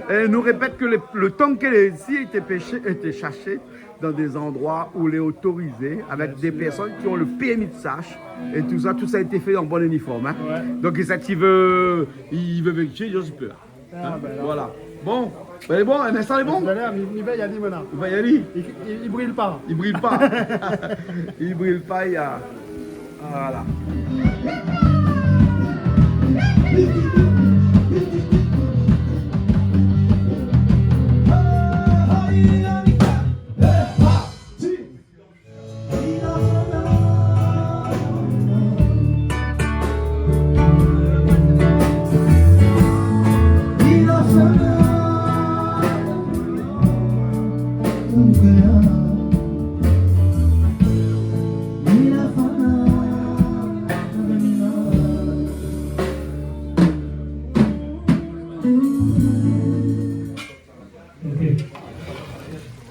Et nous répète que les, le tang qu'elle est ici était pêché, était chassé dans des endroits où il est autorisé, avec des personnes qui ont le permis de chasse et tout ça, tout ça a été fait en bon uniforme, hein. Ouais. Donc, si tu veux, il veut vérifier, je peux. Ah, ben là. Voilà. Bon, ben bon, in instan, lé bon. Tout à l'heure, mi, mi va y aller maintenant. Ou va y aller. Il, il, il brille pas. Il brille pas. Il brille pas, il y a, voilà.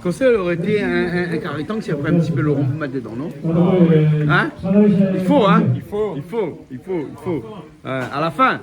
Kosa i noré été in, in, in kari tang si navé in ti pé lo rom pou mèt dedan, non ? Hein ? I fo, hein ? I fo. I fo, i fo, i fo. Euh, à la fin,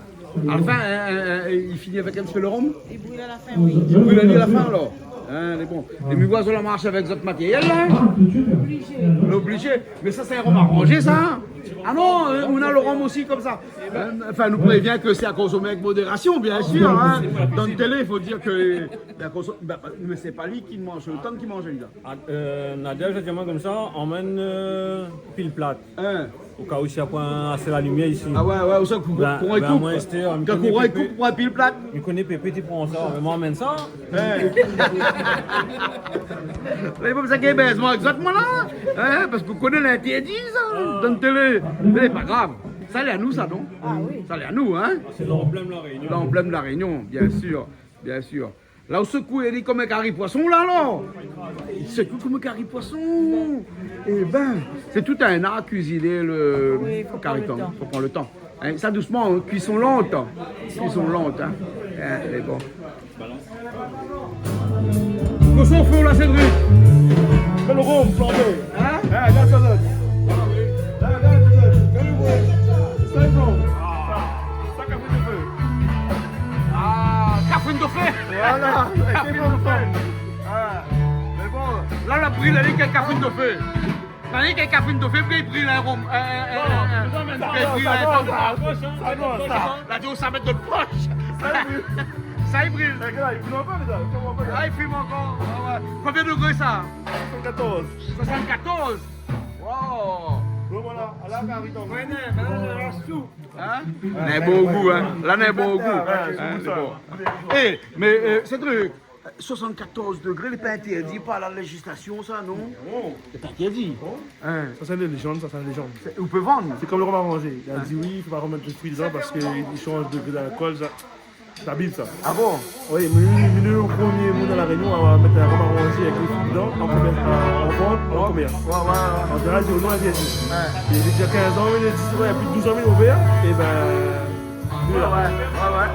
à la fin, euh, euh, euh, i fini avèk in ti pé lo rom ? I bril à la fin, oui. I bril ali à la fin, alor. Hein, lé bon. É mi voi zot la marsh avèk zot matéryèl, la, hein ? Obligé. Obligé. Mé sa, sé in rom aranzé, sa, hein ? Ah non, euh, nou na lo rom osi konmsa. Euh, enfin, nou prévien ke sé à consommer avec modération, bien sûr, hein. Dan télé, i fo dir ke, ben, konso-, ben, ben, mé sé pa li ki manz, lo tang ki manz, li, la. Ah, euh, Nadia, mi di amwin konmsa, emmène, euh, pil plat. Hein. Au cas où, si na poin asé la limièr isi. Ah ouais, ouais, ou sa, kou-, ben, kouran i koup. Mwin, èstèr, kan kouran i koup, pran pil plat. Mi koné Pépé té pran sa, mé mwin, emmène sa. Hein. Lé pa sa ki bèz, mwin, exactement la. Hein, parce que vous connaissez l'interdit, ça, dans le télé. Mais pas grave. Sa lé anou, sa, non ? Ah oui. Sa lé anou, hein ? Sé l'emblème de La Réunion. L'emblème de La Réunion, bien sûr, bien sûr. La, ou sékou ali konm in kari poison, la, non ? Li sékou konm in kari poison. Eh ben, c'est tout un art à cuisiner le kari tang. Oui, faut prendre le temps. Faut prendre le temps. Hein, ça doucement, hein, cuisson lente. Cuisson lente, hein. Hein, mais bon. Kosa ou fé la, Cédric ? Fé lo rom, flambé. Hein ? Ah, gard sa, la. Gard, gard, gard, gard. Sa, sa, sa, kafrine dofé. Ah, kafrine dofé. Voilà, kafrine dofé. Ah, mé bon. La, la bril ali, kafrine dofé. Sa i bril, in rom, in, in, in, in, in bril, in rom. Sa i bril, sa i bril. Sa i bril. Sa i bril. Rogard, i fim ankor, mé sa, i fim ankor. Ah ouais. Konbien degré, sa ? Soixante-quatorze. Soixante-quatorze ? Wow. Bon, voilà. Ala, kari tang. Ouais, non, mé la, la, la soup. Hein ? Néna in bon gou, hein. La, néna in bon gou. Ouais, sé bon. Eh, mé, euh, Cédric, soixante-quatorze degrés, lé pa interdit par la législation, sa, non ? Non. Lé pa interdit. Non. Hein. Sa, sé in léjann, sa, sé in léjann. Sé, ou pé vann. Sé konm lo rom aranzé. Li la di oui, i fo pa remèt de fri dedan parske li shanj degré d'alkol, sa. Sé abib, sa. Ah bon ? Oui, mé, mé, mé lo promié moun a La Réunion a mèt in rom aranzé avèk de fri dedan, an komèrs, an, an vant, an komèrs. Ouais, ouais, ouais. An zénéral, i di non, interdit. Ouais. É déza kinz an, li di, ouais, plis de douz an, li lé ouvèr, é ben, voilà. Ouais, ouais, ouais, ouais.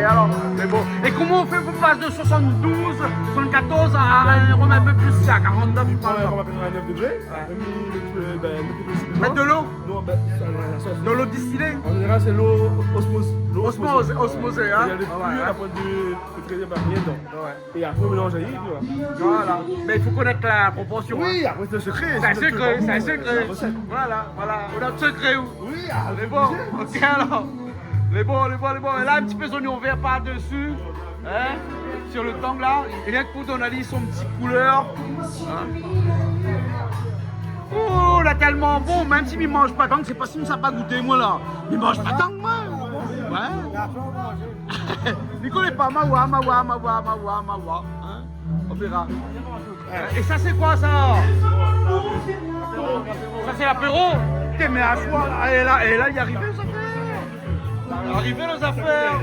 Et alors, c'est beau. Et comment on fait pour passer de soixante-douze, soixante-quatorze à un rhum un peu plus cher, quarante-neuf, par exemple ? Ouais, on va faire un neuf degrés. Ouais. Après, mi, mi, euh, ben, mi, mi, mi, Mettre de l'eau ? Non, ben, ça, la, la sauce. De l'eau distillée ? En général, c'est l'eau osmose. L'eau Osmose, osmosée. Osmosée, hein ? Et il y a le Ouais, ouais. Après, du, du crédit, ben, rien dedans. Ouais. Et après, on mélange avec, tu vois. Voilà. Mais il faut connaître la proportion, hein. Oui, après, c'est un secret. C'est un secret, c'est un secret. C'est la recette. Voilà, voilà. On a le secret, ou ? Oui, ah, c'est bon. Obligé. Ok, alors. Les bons, les bons, les bons. Et là, un petit peu d'oignon vert par-dessus. Hein ? Sur le tang, là. Rien que pour donner son petit couleur. Hein ? Oh, la, tellement bon. Même si mi manz pa tang, sé pa si mi sa pa gouté, moin, la. Mi manz pa tang, moin. Ouais. Mi koné pa, ma oir, ma oir, ma oir, ma oir, ma oir. Hein ? On verra. Euh, et ça, c'est quoi, ça ? Ça, c'est l'apéro ? Putain, mais à soir, là, et là, et là, il arrive, ça fait. Arrivé, les affaires.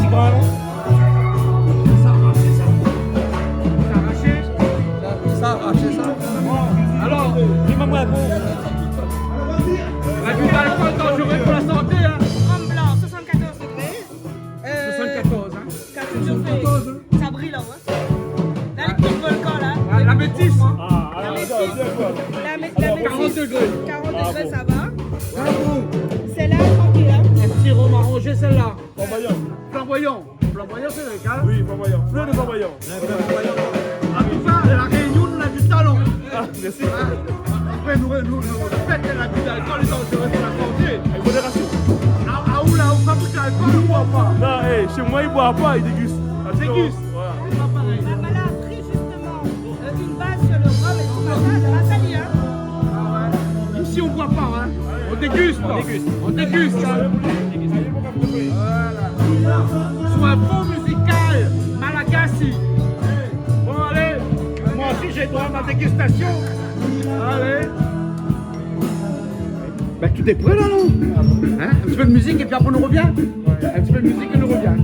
Ti gran, non ? Sa arashé, sa. Sa arashé. Sa, sa arashé, sa. Bon, alors, dis-moi, bon. L'abus d'alcool dangereux pour la santé, hein. Rhum blanc, soixante-quatorze degrés. Euh, soixante-quatorze, hein. Soixante-quatorze, hein. Ça brille, hein. Là, le petit volcan, là. Ah, la métisse. La métisse. La mé-, la métisse. Quarante degrés. Quarante degrés, ça va. Bravo. Celle-là, tranquille, hein. Un petit rhum arrangé, celle-là. Flamboyant. Flamboyant. Flamboyant, c'est légal. Oui, flamboyant. Fleur de flamboyant. Ouais, fleur de flamboyant. En tout cas, La Réunion, on a du talent. Ah, merci. Hein ? Après, nous, nous, nous, faites l'abus d'alcool, les dangereux pour la santé. Avec modération. Ah, ah, ou la, ou fabrik l'alcool, ou boir pa ? Non, eh, chez moi, ils boivent pas, ils dégustent. Ils dégustent. Voilà. C'est pas pareil. Bah, voilà, après, justement, euh, une base sur le rhum et tout machin, c'est pas ça, hein. Ah ouais. Ici, on boit pas, hein. On déguste. On déguste. On déguste, hein. Voilà. Sur un fond musical malagasy. Bon, allez. Moi aussi, j'ai droit à ma dégustation. Allez. Ben, tout est prêt, là, non ? Hein ? Un petit peu de musique et puis après, on revient. Un petit peu de musique et on revient.